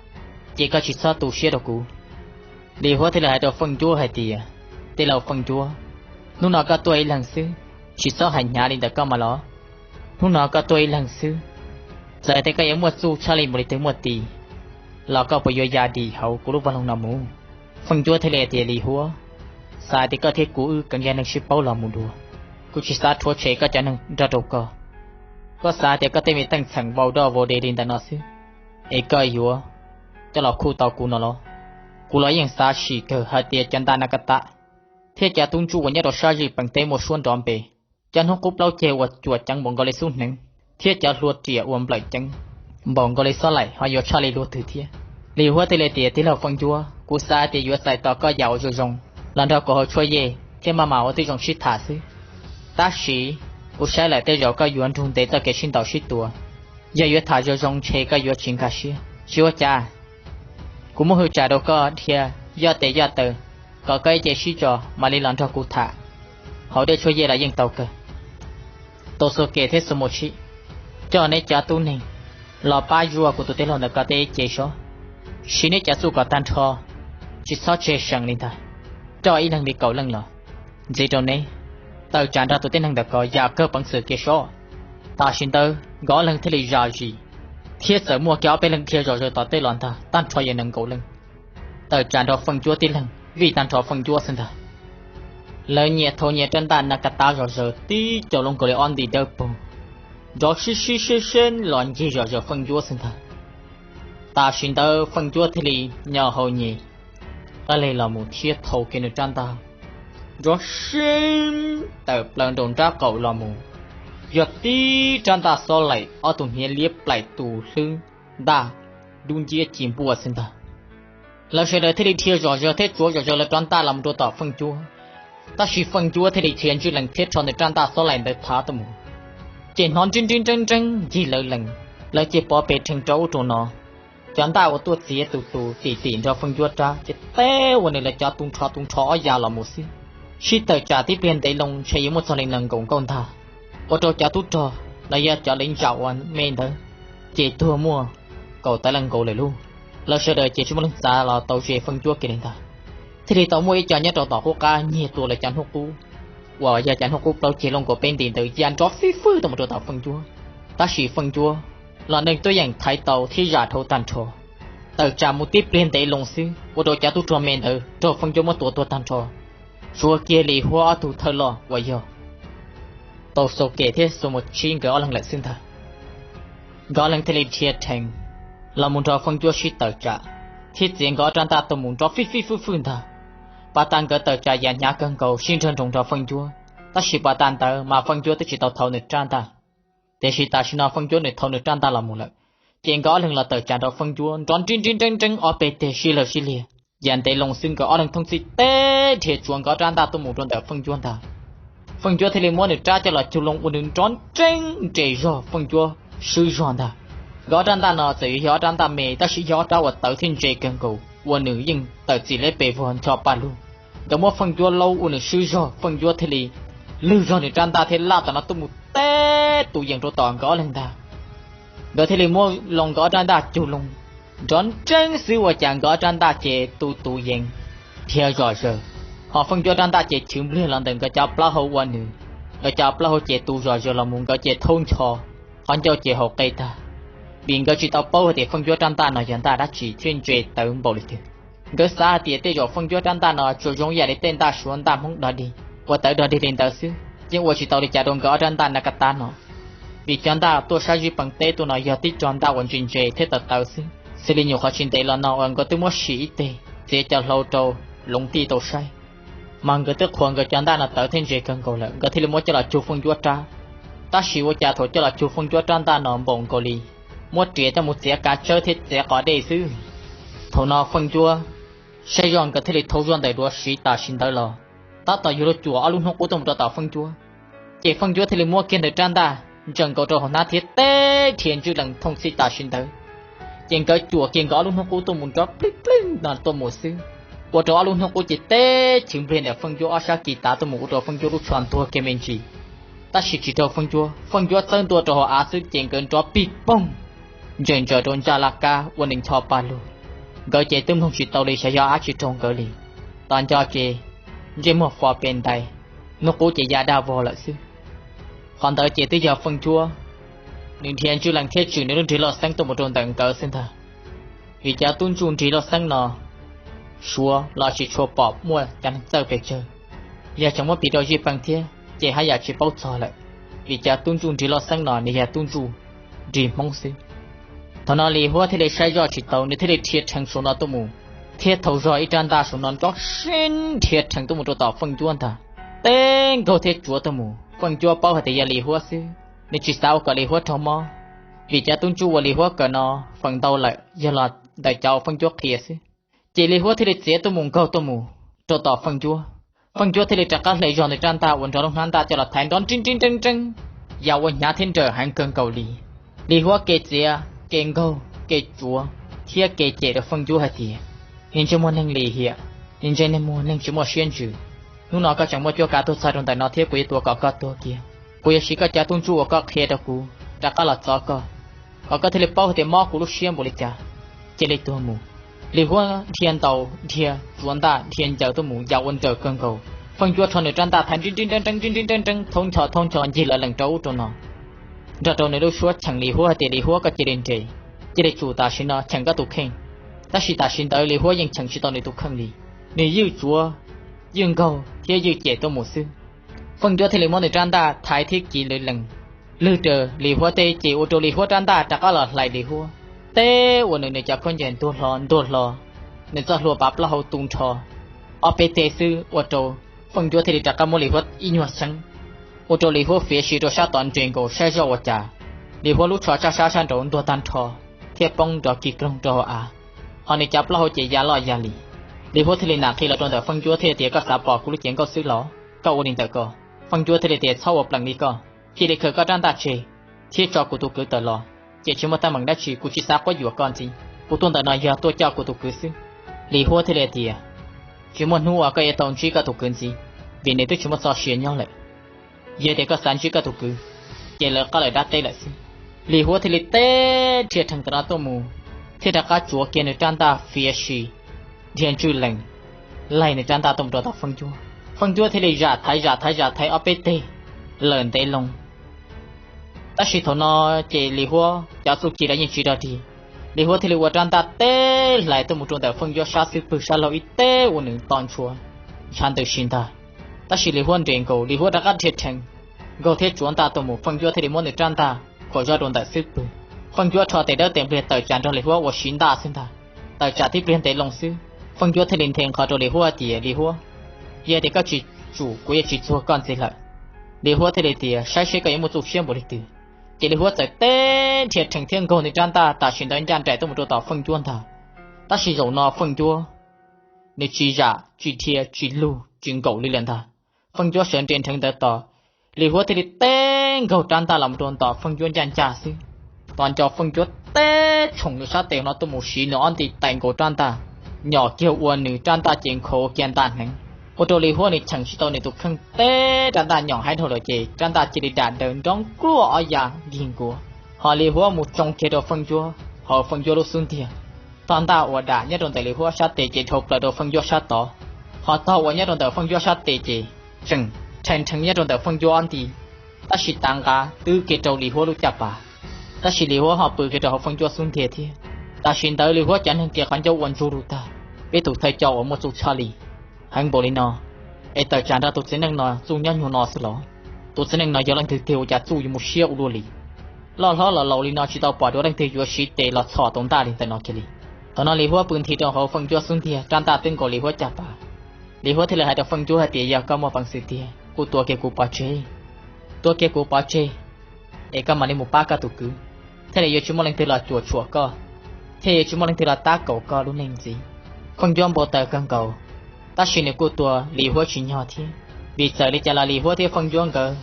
ces koj tsis txhob tu siab rau kuv. Lis Huab thiaj li hais rau Feej Ncuab hais tias, Tij laug Feej Ncuab, hnub no koj tuaj ib leeg xwb, tsis txhob hais hnyav li ntawm koj mas los. Hnub no koj tuaj ib leeg xwb, txawm hais tias koj yuav muaj txuj tshaj li npaum li twg muaj tis los koj puas yuav ya dim hauv kuv lub vaj loog no mus? Feej Ncuab thiaj li tias, Lis Huab, xav tias koj thiab kuv wb kheev yog neeg sib paub los mus dua, kuv tsis xav rhuav tshem koj cov neeg nrog rau koj. Koj xav tias koj tej me teej txheem vau doj vau de li ntawm no xwb es koj yuav coj los khuj tau kuv no los? Kuv los yeej xav sim kawg hais tias cov ntaj naj ka tab thiab cov tub ntsuj uas nyob rau sab zij peem teb muaj suab nrov npe, cov hnub qub plaub ceg uas cuam ceev npaum nkaus li xub hneev, thiab cov hlua riam uas nplawm ceev npaum nkaus li xob laim ho yuav tshaj li luag twg thiab. Lis Huab thiaj li tias, Tij laug Feej Ncuab, kuv xav tias yuav txais tos koj yam uas zoo zoo los nrog kuv haus tshuaj yej thiab maj mam ua tib zoo sib tham xwb. Tab sis kuv saib lawm tej zaum koj yuav nrug ntev txoj kev sib ntaus sib tua. Yog yuav tham zoo zoo ntshe koj yuav tsis nkag siab. Tsis ua cas, kuv muab hwj tsam rau koj dhia, yoj tes yoj taw, kom koj ib ce sib tso mam li los nrog kuv tham hauv dej tshuaj yej los yeej tau kawg. Tau Xu Kem thiab Xu Mus Tshib, coj neb cov tub neeg los pab zuaj kuv tus tij laug ntawm ko tej ib ce sob, siv neb cov txuj kom tag nrho, tsis txhob tseg seem li ntag. Coj ib leeg li kaum leej los ntxiv rau neb, tawm tsam nrog tus tib neeg ntawm ko yam kawg peev xwm kiag sob. Tam sim ntawd nkawd ob leeg thiaj li zam zis, thiab txawm muaj kiag ob peb leeg dhia zom zaws tom tej los ntag, tag nrho yog nees nkaum leej tawm tsam nrog Feej Ncuab tib leeg vij tag nrho Feej Ncuab xwb ntag. Lawv nyias thau nyias rab ntaj na ka tab zom zaws tib co loo nkaus li ob nti dawb paug, nrov sib sib seb seb los ncig zom zaws Feej Ncuab xwb ntag. Tam sim ntawd Feej Ncuab thiaj li nyo hau nyem qab leg los mus thiab thau kiag nws rab ntaj, nrov seeb tawm plaws nraum nrab qaum los mus, yog tib rab ntaj xob laim ob tug hniav liab plaim tus hlwb ntaj dub nciab ci npuaj xwb ntag. Lawv sawv daws thiaj li dhia zom zaws thiab tsuav zom zaws lawv rab ntaj los mus rau tom Feej Ncuab, tab sis Feej Ncuab thiaj li dhia ntswj lees thiab rho nws rab ntaj xob laim ntawd thav tuaj mus, ces hnov nrib nrib nreeb nreeb ncig lawv lees, lawv cia li pov pes rhees rau ub rau no. Cov ntaj uas tuaj txiav tus tus tim tim nrog Feej Ncuab rab ces teb ua nws lawv cov tu nrho tu nrho ob ya los mus xwb. Sib tawm tsam tib pliag ntev loo ntshe yuav muaj txog li nees nkaum nkaus ntag, ua rau cov tub rog los yog cov li ntsa uas me ntawd ces tuag muaj kaum tawm leej nkaus lawm lauj. Lawv sawv daws ces tsis muaj leej txav los tau ze Feej Ncuab kiag li ntag. Thiaj li tau muaj ib co nyob rau tom qub qab nyiag tua lawv cov hnub qub uas yog cov hnub qub plaub ceg loj nkaus peb nti ntawd ya nrov fij fwj tuaj mus rau tom Feej Ncuab. Tab sis Feej Ncuab los neeg tuaj yeem thaiv tau thiab zam dhau tag nrho. Tawm tsam mus tib pliag ntev loo xwb ua rau cov tub rog me ntawd raug Feej Ncuab muab tua tuag tag nrho, tshuav kiag Lis Huab ob tug thawj loj uas yog Tau Xau Kem thiab Xu Mus Tshib nkawd ob leeg lawm xwb ntag. Nkawd ob leeg thiaj li dhia rhees los mus nrog Feej Ncuab sib tawm tsam, thiab txiav nkawd ob rab ntaj tuaj mus nrov fij fij fwj fwj ntag. Pas tas nkawd tawm tsam yam hnyav kawg nkaus sib nrag nroos nrog Feej Ncuab, tab sis pas tas ntawd mas Feej Ncuab twb tsis tau thau nws rab ntaj. Tiam sis tam sim no Feej Ncuab nws thau nws rab ntaj los mus lawm, ces nkawd ob leeg los tawm tsam nrog Feej Ncuab nrov nrib nrib nreeb nreeb ob peb teg sib law sib liag. Yam ntev loo xwb nkawd ob leeg thooj txhij teb dhia tsuav nkawd ob rab ntaj tuaj mus rau ntawm Feej Ncuab ntag. Feej Ncuab thiaj li muab nws rab coj los cug loo ua nws nrov nreeb nres zog Feej Ncuab swb zog ntag. Nkawd ob rab ntaj no txawm yuav yog ob rab ntaj me tab sis yog ob rab uas tawv thiab ntse kawg nkaus ua nws yeej tawm txim leb pes vog ncho paj lug. Nkawd muab Feej Ncuab laub ua nws swb zog, Feej Ncuab thiaj li lwg zog nws rab ntaj thiab laj tom no tuaj mus teb tus yees rau tom nkawd ob leeg ntag. Nkawd thiaj li muab loo nkawd ob rab ntaj cug loo, nrov nreeb xwb ua cas nkawd ob rab ntaj ces tu tus yees dhia zom zaws, ho Feej Ncuab rab ntaj ces chwv npliag los ntawm nkawd cov plaub hau ua nws, nkawd cov plaub hau ces tu zom zaws los mus nkawd ces thaub ncho, qhov ncauj ces haus qe tag, vim nkawd tsis tau paub hais tias Feej Ncuab rab ntaj no yog ntaj dab tsi thiab ntse tawv npaum li twg. Nkawd xav hais tias tej zaum Feej Ncuab rab ntaj no tsuas zoo yam li tej ntaj Suav ntaj Hmoob dog dig uas tawv dog dig li ntawd xwb, yeej ua tsis tau li cas rau nkawd ob rab ntaj na ka tab no. Vim cov ntaj tuaj sab zib pees teb tuaj no yog tib rog ntaj uas ntse ntse thiab tawv tawv xwb, xws li nyuam qhuav tsis ntev los no uas nkawd twb muab sim ib teg txiav cov hlau rau loov tij tau saib, mas nkawd twb qhuas nkawd cov ntaj no tawv thiab ntse kawg nkaus lawm, nkawd thiaj li muab coj los cug Feej Ncuab rab. Tab sis ua cas thaum coj los cug Feej Ncuab rab ntaj no npaum nkaus li muab riam coj mus txiav kav tsawb thiab txiav qos dej xwb. Thaum no Feej Ncuab saib zoj nkawd thiaj li thaub zoj ntawm duav siv tam sim ntawd los, tab tom yuav luag cuam ob lub hnub qub tuaj mus rau tom Feej Ncuab, ces Feej Ncuab thiaj li muab kiag ntawm rab ntaj ntsees nkaus rau hauv hnab thiab teb dhia ntswj lees thooj txhij tam sim ntawd. Ces nkawd cuam kiag nkawd ob lub hnub qub tuaj mus nrov plij plij no tuaj mus xwb, ua rau ob lub hnub qub ces teb chwv npliag ntawm Feej Ncuab ob sab kis tav tuaj mus ua rau Feej Ncuab lub tsho ntuag kiag me ntsis. Tab sis tsis raug Feej Ncuab, Feej Ncuab txawb ntua rau hauv av xwb ces nkawd nrov pij poog, ntsees ntsaws rau ncaj laj kab ua nws ncho pa lug. Nkawd ces twb mloog tsis tau li, xyov yog dab tsi raug nkawd li. Tos nco ces ntsej muag fo pe ntais, hnub qub ces ya daj vog lawm xwb. Qhov ntawd ces twb yog Feej Ncuab nws dhia ntswj lees thiab tswm nws lub nrig loj xeeb tuaj mus rau ntawm nkawd xwb ntag. Vim cov tub ntsuj nrig loj xeeb no Suav los tsis tshua pom muaj cov neeg txawj pes tsawg. Yog tseem muab piv rau zij peem thiab ces haj yam tsis paub txog lawm, vim cov tub ntsuj nrig loj xeeb no nws yog tub ntsuj nrig Hmoob xwb. Thaum no Lis Huab thiaj li saib zoj tsis tau, nws thiaj li dhia rheev saum no tuaj mus, thiab thau zog ib rab ntaj saum no nrov sib nrhia rheev tuaj mus rau tom Feej Ncuab ntag. Teb nkaug thiab tsuav tuaj mus, Feej Ncuab paub hais tias yog Lis Huab xwb, nws tsis xav ua kom Lis Huab raug mob, vim cov tub ntsuj uas Lis Huab kawm no feem ntau lawm yog los ntawm cov uas Feej Ncuab qhia xwb. Ces Lis Huab thiaj li txiav tuaj mus nkaug tuaj mus rau tom Feej Ncuab. Feej Ncuab thiaj li rov qab hle zog nws rab ntaj uas nrog lub hnab ntaj coj los thaiv nrov nrib nrib nreeb nreeb, ya ua hnyav thiab nrawm heev kawg nkaus li. Lis Huab kev txiav, kev nkaug, kev tsuav thiab kev cem rau Feej Ncuab hais tias, niag ntsej muag neeg lim hiam, niag ntsej muag neeg tsis muaj siab ntsws, hnub no koj tseem muaj cuab kav tuaj txog rau ntawm no thiab kuv yuav tua kom koj tuag kiag. Kuv yuav siv koj cov tub ntsuj uas koj qhia rau kuv rov qab los txov koj, kom koj thiaj li paub hais tias mob kuv lub siab npaum li cas. Cia li tuag mus. Lis Huab dhia ntaus dhia tsuav ntaj dhia ncaws tuaj mus ya ua nrawm kawg nkaus. Feej Ncuab rho nws rab ntaj thaiv nrib nrib nreeb nreeb nrib nrib nreeb nreeb, thaub ncho thaub ncho ncig lawv lees rau ub rau no, nrog rau nws lub suab cheem Lis Huab hais tias, Lis Huab, koj cia li nres, cia li tsum tam sim no cheem koj tus kheej. Tab sis tam sim ntawd Lis Huab yeej cheem tsis tau nws tus kheej li, nws ywj tsuav, ywj nkaug thiab ywj cem tuaj mus xwb. Feej Ncuab thiaj li muab nws rab ntaj thaiv thiab kiv lawv lees, lwg raws Lis Huab teb ces ua rau Lis Huab rab ntaj rov qab los hlais Lis Huab teb uas nws nws cov khaub ncaws ntuag hlo ntuag hlo, nws txoj hlua pav plaub hau tu nrho. Ob peb teg xwb ua rau Feej Ncuab thiaj li rov qab muab Lis Huab ib nyuag xyeeb, ua rau Lis Huab fiav si rau sab tod nres nkaus saib zoj ua cas, Lis Huab lub tsho tsaj sab sab nraud ntuag tag nrho thiab poob nrov kig kloog rau hauv av, ho nws cov plaub hau ces ya loj ya li. Lis Huab thiaj li nam qhi los rau ntawm Feej Ncuab thiab tias, koj xav pom kuv lub cev nkauj xwb los? Koj ua li ntawm ko. Feej Ncuab thiaj li tias, txhob ua plees li koj, cia li khaws koj rab ntaj tseg thiab tso kuv tus kwv tawm los, ces tsis muaj teeb meem dab tsi, kuv tsis xav quab yuam koj ntxiv. Kuv tuaj ntawm no yog tuaj coj kuv tus kwv xwb. Lis Huab thiaj li tias, tsis muaj hnub uas koj yuav tau ntsib koj tus kwv ntxiv, vim nws twb tsis muaj txoj sia nyob lawm. Yog tias koj xav ntsib koj tus kwv, ces lawv qab lawm dab teb lawm xwb. Lis Huab thiaj li teb dhia rheev ntawm no tuaj mus, thiab rov qab tsuav kiag nws rab ntaj fiav si, dhia ntswj lees, laig nws rab ntaj tuaj mus rau tom Feej Ncuab. Feej Ncuab thiaj li zam thaiv zam thaiv zam thaiv ob peb teg lawm ntev loo. Tab sis thaum no ces Lis Huab cov txuj ci los yeej tsis dog dig, Lis Huab thiaj li ua rab ntaj teb hlais tuaj mus rau ntawm Feej Ncuab sab xub pwg sab laug ib teb ua nws to ntshua ntshav ntws si ntag. Tab sis Lis Huab nres nkaus, Lis Huab rov qab dhia rheev nkaug thiab tsuav ntaj tuaj mus, Feej Ncuab thiaj li muab nws rab ntaj khuam zoj rau ntawm xub pwg. Feej Ncuab rho tes dawb tes npliag tawm tsam nrog Lis Huab ua siv ntaj xwb ntag. Tawm tsam tib pliag ntev loo xwb, Feej Ncuab thiaj li nthe nqho rau Lis Huab tias, Lis Huab, yog tias koj tsis tsum kuv yuav tsis txuag koj ntxiv lawm. Lis Huab thiaj li tias, saib seb koj yuav muaj txuj siab npaum li twg. Ces Lis Huab txawm teb dhia rheev thiab nkaug nws rab ntaj tam sim ntawd ncaj nraim tuaj mus rau tom Feej Ncuab ntag. Tab sis zaum no Feej Ncuab nws tsis zam tsis dhia tsis lug tsis nkaum li lawm ntag. Feej Ncuab sawv nres nrheev ntawd tos, Lis Huab thiaj li teb nkaug rab ntaj los mus rau ntawm Feej Ncuab ncaj ncaj xwb. Tos nco Feej Ncuab teb tshoom nws sab tes no tuaj mus siv nws ob nti tais nkaus rab ntaj, nyom kiag ua nws rab ntaj ces nkhaus kiag ntaj hneev, ua rau Lis Huab nws cheem tsis tau nws tus kheej, teb rab ntaj nyom haib dhau lawm ces rab ntaj cia li dam daws nrov nkuaj ob ya nkig nkuav. Ho Lis Huab mus tsoo kiag rau Feej Ncuab hauv Feej Ncuab lub xub ntiag. Tog ntaj uas dam nyob rau ntawm Lis Huab sab tes ces dhau plaws rau Feej Ncuab sab tod, ho tog uas nyob rau ntawm Feej Ncuab sab tes ces tseem rheev rheev nyob rau ntawm Feej Ncuab ob nti, tab sis tav nqa twb kiag rau Lis Huab lub caj pas, tab sis Lis Huab ho pw kiag rau hauv Feej Ncuab xub ntiag thiab. Tam sim ntawd Lis Huab cov neeg kiag qhov ncauj ua ntsuj lug tag, peb tus thawj coj uas muaj txuj tshaj li heev npaum li no, es tawm tsam nrog tus txiv neej no txuj nyob nyuag no xwb los? Tus txiv neej no yog leej twg tiag ua cas txuj yuav mus siab ua luaj li? Loj hlob los laus li no tsis tau pom dua leej twg yuav siv tes los txhom tau ntaj li ntawm no kiag li. Thaum no Lis Huab pw nthi rau hauv Feej Ncuab xub ntiag, rab ntaj twb nkaus Lis Huab caj pas. Lis Huab thiaj li hais rau Feej Ncuab hais tias, yog koj muaj peev xwm tiag kuj tua kiag kuv pov tseg, tua kiag kuv pov tseg, es koj mam li mus pab koj tus kwv, thiaj li yuav tsis muaj leej twg los cuam tshuam koj, thiaj yuav tsis muaj leej twg los tab kaum koj lub neej ntxiv. Feej Ncuab npau taws kawg nkaus, tab sis nws kuj tua Lis Huab tsis nyog thiab, vim txawm li cas los Lis Huab thiab Feej Ncuab nkawd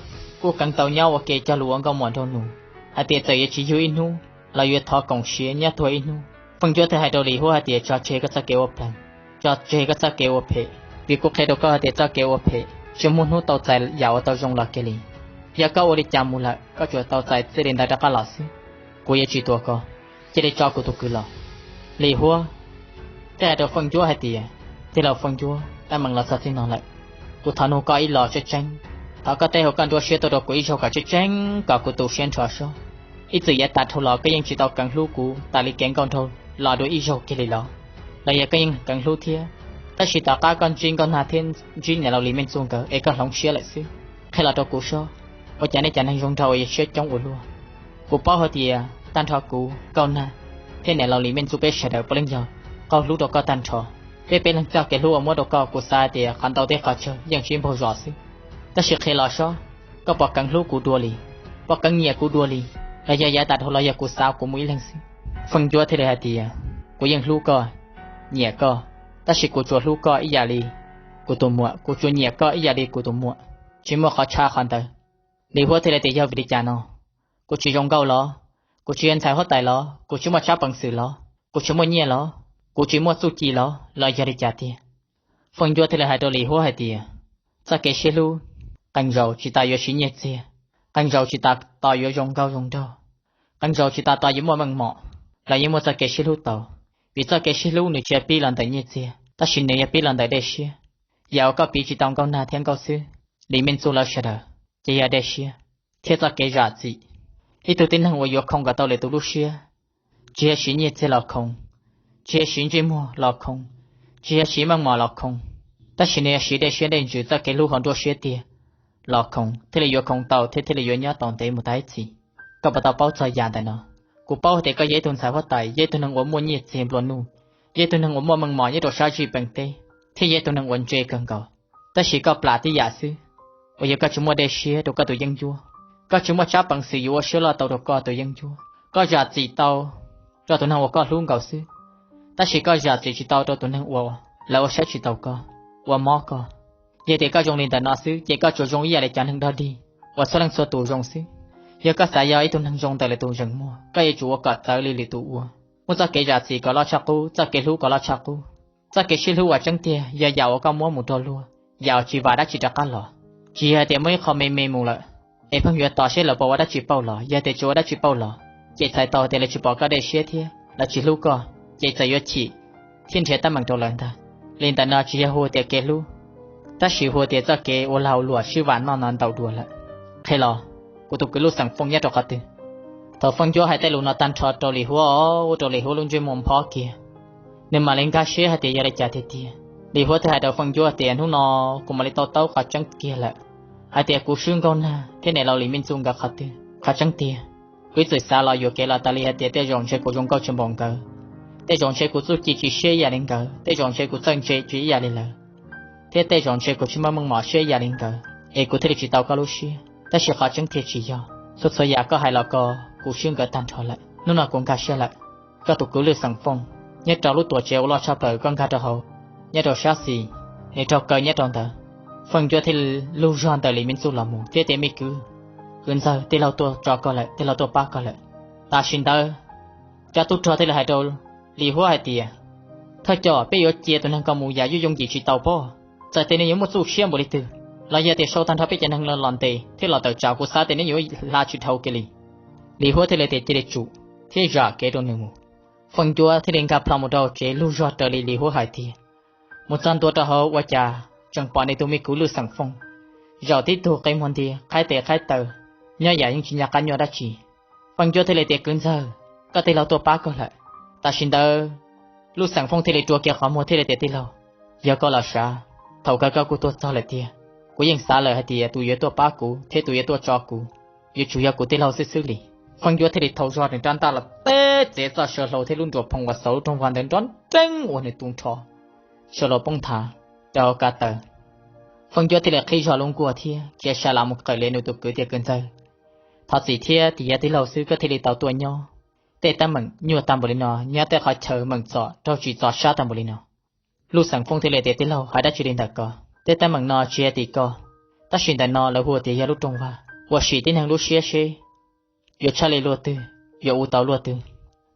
kuj kheev tau nyob ua ke cog lus ua nkauj muam nraug nus, hais tias txawm yuav tsis yug ib hnub los yuav thov koom siav nyob tuag ib hnub. Feej Ncuab thiaj hais rau Lis Huab hais tias tso tseg koj txoj kev ua plees, tso tseg koj txoj kev ua phem, vim kuv qhia rau koj hais tias txoj kev ua phem tsis muaj hnub tau txais yam uas tau zoo los kiag li. Yog koj ua li cas mus lawm koj tsuas tau txais txij li ntawd rov qab los xwb. Kuv yuav tsis tua koj, cia li tso kuv tus kwv los. Lis Huab thiaj hais rau Feej Ncuab hais tias, tij laug Feej Ncuab, teeb meem los txog txij no lawm, kuv thov nug koj ib los tseeb tseeb. Thov koj teb hauv koj nruab siab tuaj rau kuv ib zaug kom tseeb tseeb kom kuv tu siab nrho sob. Ib txwm yav tas dhau los koj yeej tsis tau kheev hlub kuv tas li kev nkauj nraug los dua ib zaug kiag li los? Los yog koj yeej kheev hlub thiab, tab sis tom qab koj ntsib Nkauj Nag thiab ntsib niam laus Lis Meej Txuj nkawd es koj hloov siab lawm xwb? Qhia los rau kuv sob, ua cas nej cov neeg zoo nraug uas yog siab coob ua luaj? Kuv paub hais tias tag nrho kuv, Nkauj Nag, thiab niam laus Lis Meej Txuj peb sawv daws puav leej yog qaug hlub rau koj tag nrho. Peb peb leeg txoj kev hlub uas muab rau koj kuv xav hais tias qhov ntau thiab qhov tsawg yeej tsis npaug zos xwb. Tab sis qhia los sob, koj puas kheev hlub kuv dua li? Puas kheev nyiam kuv dua li? Los yog yav tas dhau los yog kuv xav kuv mus ib leeg xwb? Feej Ncuab thiaj li hais tias, kuv yeej hlub koj, nyiam koj, tab sis kuv tsuas hlub koj ib yam li kuv tus muam, kuv tsuas nyiam koj ib yam li kuv tus muam, tsis muaj qhov tshaj qhov ntawd. Lis Huab thiaj li tias, yog vim li cas no? Kuv tsis zoo nkauj los? Kuv tsis yog ntxhais huab tais los? Kuv tsis muaj tsab peev xwm los? Kuv tsis muaj nyiaj los? Kuv tsis muaj txuj ci los? Los yog li cas tiag? Feej Ncuab thiaj li hais rau Lis Huab hais tias, txoj kev sib hlub, qee zaus tsis tas yuav siv nyiaj txiag, qee zaus tsis tas tos yuav zoo nkauj zoo nraug, qee zaus tsis tas tos yuav muaj meej mom los yeej muaj txoj kev sib hlub tau. Vim txoj kev sib hlub nws tsis yog pib los ntawm nyiaj txiag, tab sis nws yog pib los ntawm dej siab. Yam uas koj piv tsis tau Nkauj Nag thiab Nkauj Xwb, Lis Meej Txuj lawv sawv daws, ces yog dej siab thiab txoj kev zam txim. Ib tug tib neeg uas yuav khoo kom tau lwm tus lub siab, tsis yog siv nyiaj txiag los khoo, tsis yog siv ntsej muag los khoo, tsis yog siv meej mom los khoo, tab sis nws yog siv dej siab dej ntsws txoj kev hlub hauv nruab siab tiag los khoo, thiaj li yuav khoo tau thiab thiaj li yuav nyob tau ntev mus tag ib txhis. Koj puas tau paub txog yam ntawm no? Kuv paub hais tias koj yog ib tug ntxhais huab tais, yog ib tug neeg uas muaj nyiaj txiag nplua nuj, yog ib tug neeg uas muaj meej mom nyob rau sab zim peem teb, thiab yog ib tug neeg uas ntse kawg nkaus. Tab sis koj plam tib yam xwb, uas yog koj tsis muaj dej siab rau koj tus yeeb ncuab, koj tsis muaj tsab peev xwm yuav ua siab loj tau rau koj tus yeeb ncuab. Koj zam txim tau rau tus neeg uas koj hlub nkaus xwb, tab sis koj zam txim tsis tau rau tus neeg uas lawv ua saib tsis taus koj, ua mob koj. Yog tias koj zoo li ntawm no xwb ces koj tsuas zoo ib yam li cov neeg dog dig uas txhua leej txhua tus zoo xwb. Yog koj xav yog ib tug neeg zoo ntawm lwm tus zeem muag, koj yuav tsum ua kom txawv li lwm tus ua. Muab txoj kev zam txim kom loj tshaj qub, txoj kev hlub kom loj tshaj qub. Txoj kev sib hlub uas tseeb tiag yog yam uas koj muab mus rau luag, yam uas tsis vam dab tsi rov qab los. Tsis yog hais tias muaj ib qho me me mus lawm es pheej yuav tos seb lawv puas ua dab tsi pauj los, yog tias tsis ua dab tsi pauj los, ces txhais tau tias lawv tsis pom koj dej siab thiab lawv tsis hlub koj, ces txawm yuav chim thiab nrhiav teeb meem rau lawv ntag. Li ntawm no tsis yog hu tias kev hlub, tab sis hu tias txoj kev ua lag ua luam sib vam noj no ntau dua lawm. Qhia los, kuv tus kwv Lub Xeem Fooj nyob rau qhov twg? Thaum Feej Ncuab hais tej lus no tag nrho rau Lis Huab os, ua rau Lis Huab lub ntsej muag phob kiag, nws mam li nkag siab hais tias yog li cas tiag tiag. Lis Huab thiaj hais rau Feej Ncuab tias hnub no kuv mam li tau taub qhov tseeb kiag lawm, hais tias kuv swb Nkauj Nag thiab niam laus Lis Meej Txuj nkawd qhov twg. Qhov tseeb tiag, kuv ib txwm xav los yuam kev los tas li hais tias tej zaum ntshe kuv zoo nkauj tsis npaum nkawd, tej zaum ntshe kuv txuj ci tsis siab ib yam li nkawd, tej zaum ntshe kuv txawj ntse tsis ib yam li lawv, thiab tej zaum ntshe kuv tsis muaj meej mom siab ib yam li nkawd es kuv thiaj li tsis tau koj lub siab. Tab sis qhov tseeb tiag tsis yog, txhua txhua yam koj hais los ko, kuv swb nkawd tag nrho lawm. Hnub no kuv nkag siab lawm. Koj tus kwv Lwj Xeem Fooj, nyob rau lub tuam tsev uas loj tshaj plaws koj nkag rau hauv, nyob rau sab xis, nws raug kaw nyob rau ntawd. Feej Ncuab thiaj lug zog ntawm Lis Me Txuj los mus thiab tias, me kwv, kwv ntxawg, tij laug tuaj tso koj lawm, tij laug tuaj pab koj lawm. Tam sim ntawd cov tub rog thiaj li hais rau Lis Huab hais tias, thawj coj, peb yuav cia tus neeg ko mus yam yooj yooj yim tsis tau pob. Txawm tias nws yuav muaj txuj siab npaum li twg, los yog tias sau tag nrho peb cov neeg los ntes thiab los tawm tsam, kuv xav tias nws yuav hla tsis dhau kiag li. Lis Huab thiaj li tias, cia li tsum, thiab zam kev rau nws mus. Feej Ncuab thiaj li nkag plho mus rau tsev lug zog raws li Lis Huab hais tiag. Mus txog ntua rau hauv ua cas tseem pom nws tus me kwv Lwj Xeem Fooj zaum tib tug qe muag nti, qhaib tes qhaib taw, nyob yam yeej tsis nco qab nyuaj dab tsi. Feej Ncuab thiaj li tias, kwv ntxawg, koj tij laug tuaj pab koj lawm. Tam sim ntawd Lwj Xeem Fooj thiaj li rua kiag qhov muag thiaj li tias, tij laug, yog koj los sav, thaum kawg koj kuj tuaj txog lawm tiag. Kuv yeej xav lawm hais tias tus yuav tuaj pab kuv thiab tus yuav tuaj tso kuv yuav tsum yog kuv tij laug xwb xwb li. Feej Ncuab thiaj li thau zog nws rab ntaj los teb txev txoj saw hlau thiab lub nruas phoo uas xauv lub rooj vag ntawd nrov nreeb ua nws tu nrho, saw hlau poob nthav rau hauv kav taw. Feej Ncuab thiaj li qhib zog lub nkuaj thiab khiav sa las mus qawm li nws tus kwv tias, kwv ntxawg, thov txim thiab tias yog tij laug xwb koj thiaj li tau tuaj nyob. Tej teeb meem nyuaj tag npaum li no, nyob tej qhov chaw meem txom raug tsim txom sab tag npaum li no. Lwj Xeem Fooj thiaj li tias, tij laug, hais dab tsi li ntawm ko? Tej teeb meem no tsis yog tim koj, tab sis ntawm no lawv hu tias yog lub rooj vag. uas sim tib neeg lub siab seb yuav tshaj li luag twg, yuav ua tau luag twg.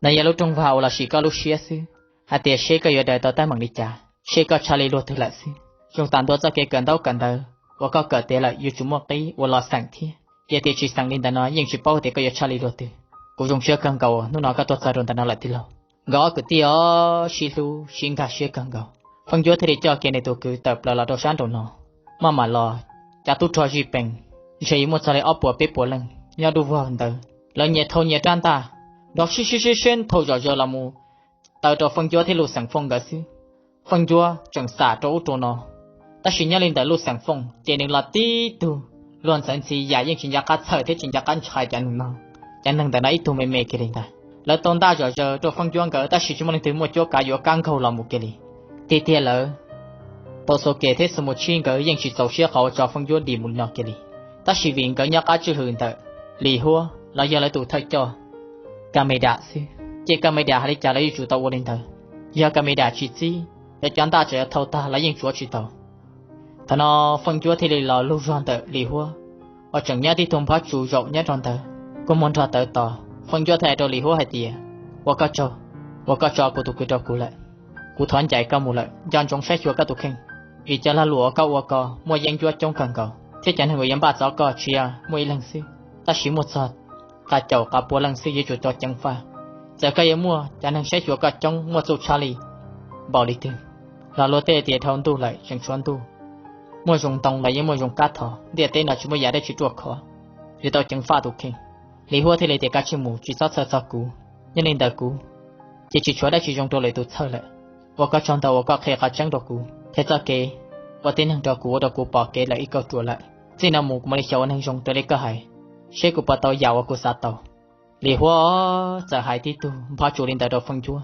No yog lub rooj vag uas los sim koj lub siab xwb, hais tias seb koj yuav daws tau teeb meem li cas, seb koj tshaj li luag twg lawm xwb. Zoo tam ntua txoj kev kawm ntaub kawm ntawv uas koj kawm tiav lawm yuav tsum muaj qib uas los xeem thiab. Yog tias tsis xeem li ntawd no yeej tsis paub tias koj yuav tshaj li luag twg. Kuv zoo siab kawg nkaus hnub no koj tuaj txog rau ntawm no lawm tij laug. Nkawd ob kwv tij os sib hlub sib nkag siab kawg nkaus. Feej Ncuab thiaj li coj kiag nws tus kwv tawm plaws los rau sab nraum no. Maj mam los, cov tub rog zij pees, ntshe yuav muaj txog li ob puas peb puas leej nyob dub vog ntawd. Lawv nyias thau nyias rab ntaj, nrov sib sib sib sib thau zom zaws los mus taw rau Feej Ncuab thiab Lug Xeem Fooj nkawd xwb. Feej Ncuab tseem xam rau ub rau no, tab sis nyob li ntawm Lug Xeem Fooj ces nws los tib tug luag ntxhi ntxhi yam yeej tsis nco qab txhawj thiab tsis nco qab ntshai cov neeg no. Cov neeg ntawm no ib tug me me kiag li ntag. Lawv tau ntaj zom zaws rau Feej Ncuab nkawd tab sis tsis muaj leej twg muaj cuab kav yuav kab nkaug los mus kiag li. Tiag tiag lawm, Tau Xu Kem thiab Xu Mus Tshib nkawd yeej tsis txaus siab qhov ua tso Feej Ncuab dim mus li no kiag li. Tab sis vim nkawd nyob qab tswj hwm ntawm Lis Huab los yog lawv tus thawj coj Ka Me Dam xwb, ces Ka Me Dam hais li cas lawv yuav tsum tau ua li ntawd. Yog Ka Me Dam tsis txib, cov cov ntaj tseem yuav thau tag los yeej tsuav tsis tau. Thaum no Feej Ncuab thiaj li los lug zog ntawm Lis Huab uas tseem nyob tib tug nphob tsu zaum nyob rau ntawd, kua muag nrog tawv tos. Feej Ncuab thiaj hais rau Lis Huab hais tias, ua koj tsaug, ua koj tso kuv tus kwv rau kuv lawm. Kuv thov ncaim koj mus lawm, nco ntsoov saib xyuas koj tus kheej, vim cov lag luam uas koj ua ko muaj yeeb ncuab coob kawg nkaus thiab cov neeg uas yuav npaj txov koj tsis yog muaj ib leeg xwb, tab sis muaj txog qas caum qas pua leej xwb yuav tsum tau ceev faj. Txawm koj yuav muaj cov neeg saib xyuas koj coob muaj txuj tshaj li npaum li twg los luag tej tias dhau ntuj lawm tseem tshuav ntuj, muaj zoo ntoo los yeej muaj zoo kab thov, ntiaj teb no tsis muaj yam dab tsi ruaj khov, yuav tau ceev faj tus kheej. Lis Huab thiaj li tias, kav tsij mus, tsis txhob txhawj txog kuv. Nyob li ntawm kuv ces tsis tshuav dab tsi zoo rau lwm tus txhawj lawm. Ua koj tsaug ntau uas koj qhia qhov tseeb rau kuv, qhia txoj kev ua tib neeg rau kuv, ua rau kuv pom kev lawm ib kauj ruam lawm. Txij no mus kuv mam li xyaum ua neeg zoo raws li koj hais, seb kuv puas tau yam uas kuv xav tau. Lis Huab txawm hais tib tug nphob tsu li ntawd rau Feej Ncuab,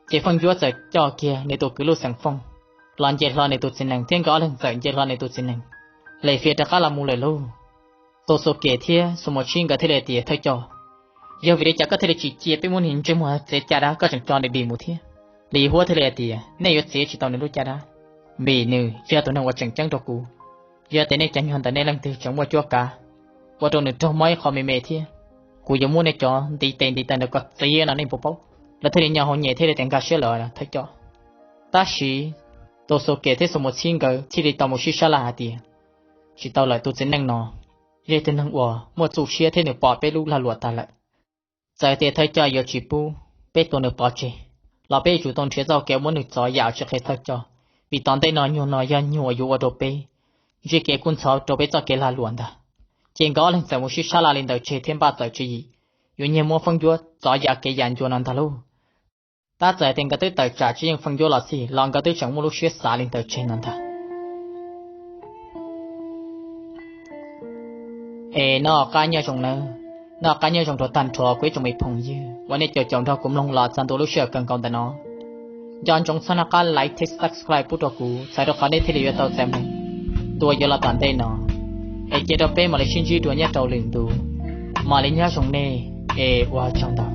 ces Feej Ncuab txawm coj kiag nws tus kwv Lug Xeem Fooj los nce hlo nws tus txiv nees thiab nkawd ob leeg txawm nce hlo nws tus txiv nees, lim fias rov qab los mus lawm lauj. Tau Xu Kem thiab Xu Mus Tshib nkawd thiaj li tias, thawj coj, yog vim li cas koj thiaj li tsis cia peb muab nws ntsej muag txiav caj dab, koj tseem tso nws dim mus thiab? Lis Huab thiaj li hais tias, nej yuav txiav tsis tau nws lub caj dab, vim nws yog tus neeg uas tseem ceeb rau kuv. Yog tias nej cov nyuag ntawm nej leej twg tseem muaj cuab kav ua rau nws raug mob ib qho me me thiab, kuv yuav muab nej cov ntiv tes ntiv taw ntawd kom txiav no nej puas paub? Lawv thiaj li nyo hauv nyem thiab li tias, nkag siab lawm thawj coj. Tab sis Tau Xu Kem thiab Xu Mus Tshib nkawd thiaj li tau mus sib sab laj hais tias, tsis tau lawm, tus txiv neej no yog ib tug neeg uas muaj txuj siab thiab nws pom peb lub lag luam tas lawm. Txawm tias thawj coj yuav tsis pub peb tua nws pov tseg los peb yuav tsum tau nrhiav txoj kev muab nws txov yam tsis qhia thawj coj, vim tom ntej no nyuag no yog nyuag uas yuav ua rau peb ntsib kev kub ntxhov rau peb txoj kev lag luam ntag. Ces nkawd ob leeg txawm mus sib sab laj li ntawd tseg thiab npaj txawm tswv yim yuav nyiag muab Feej Ncuab txov yam kev yam ncua no ntag lauj. Tab txawm tias nkawd twb tawm tsam tsis yeej Feej Ncuab los xij los nkawd twb tseem muaj lub siab xav li ntawd tseg no ntag. Es noj qab nyob zoo nawb, noj qab nyob zoo rau tag nrho kuv ib tsoom me phooj ywg uas nej caum caum nrog kuv mloog los txog ntua lub sij hawm kawg nkaus ntawm no. Nco ntsoov txhob noj qab like thiab subscribe pub rau kuv, txhawm rau qhov nej thiaj li yuav tau txais moo tua yuav los tom ntej no. Es cia rau peb mam li sib ntsib dua nyob rau lwm ntu, mam li nyob zoo nej, es ua tsaug ntau.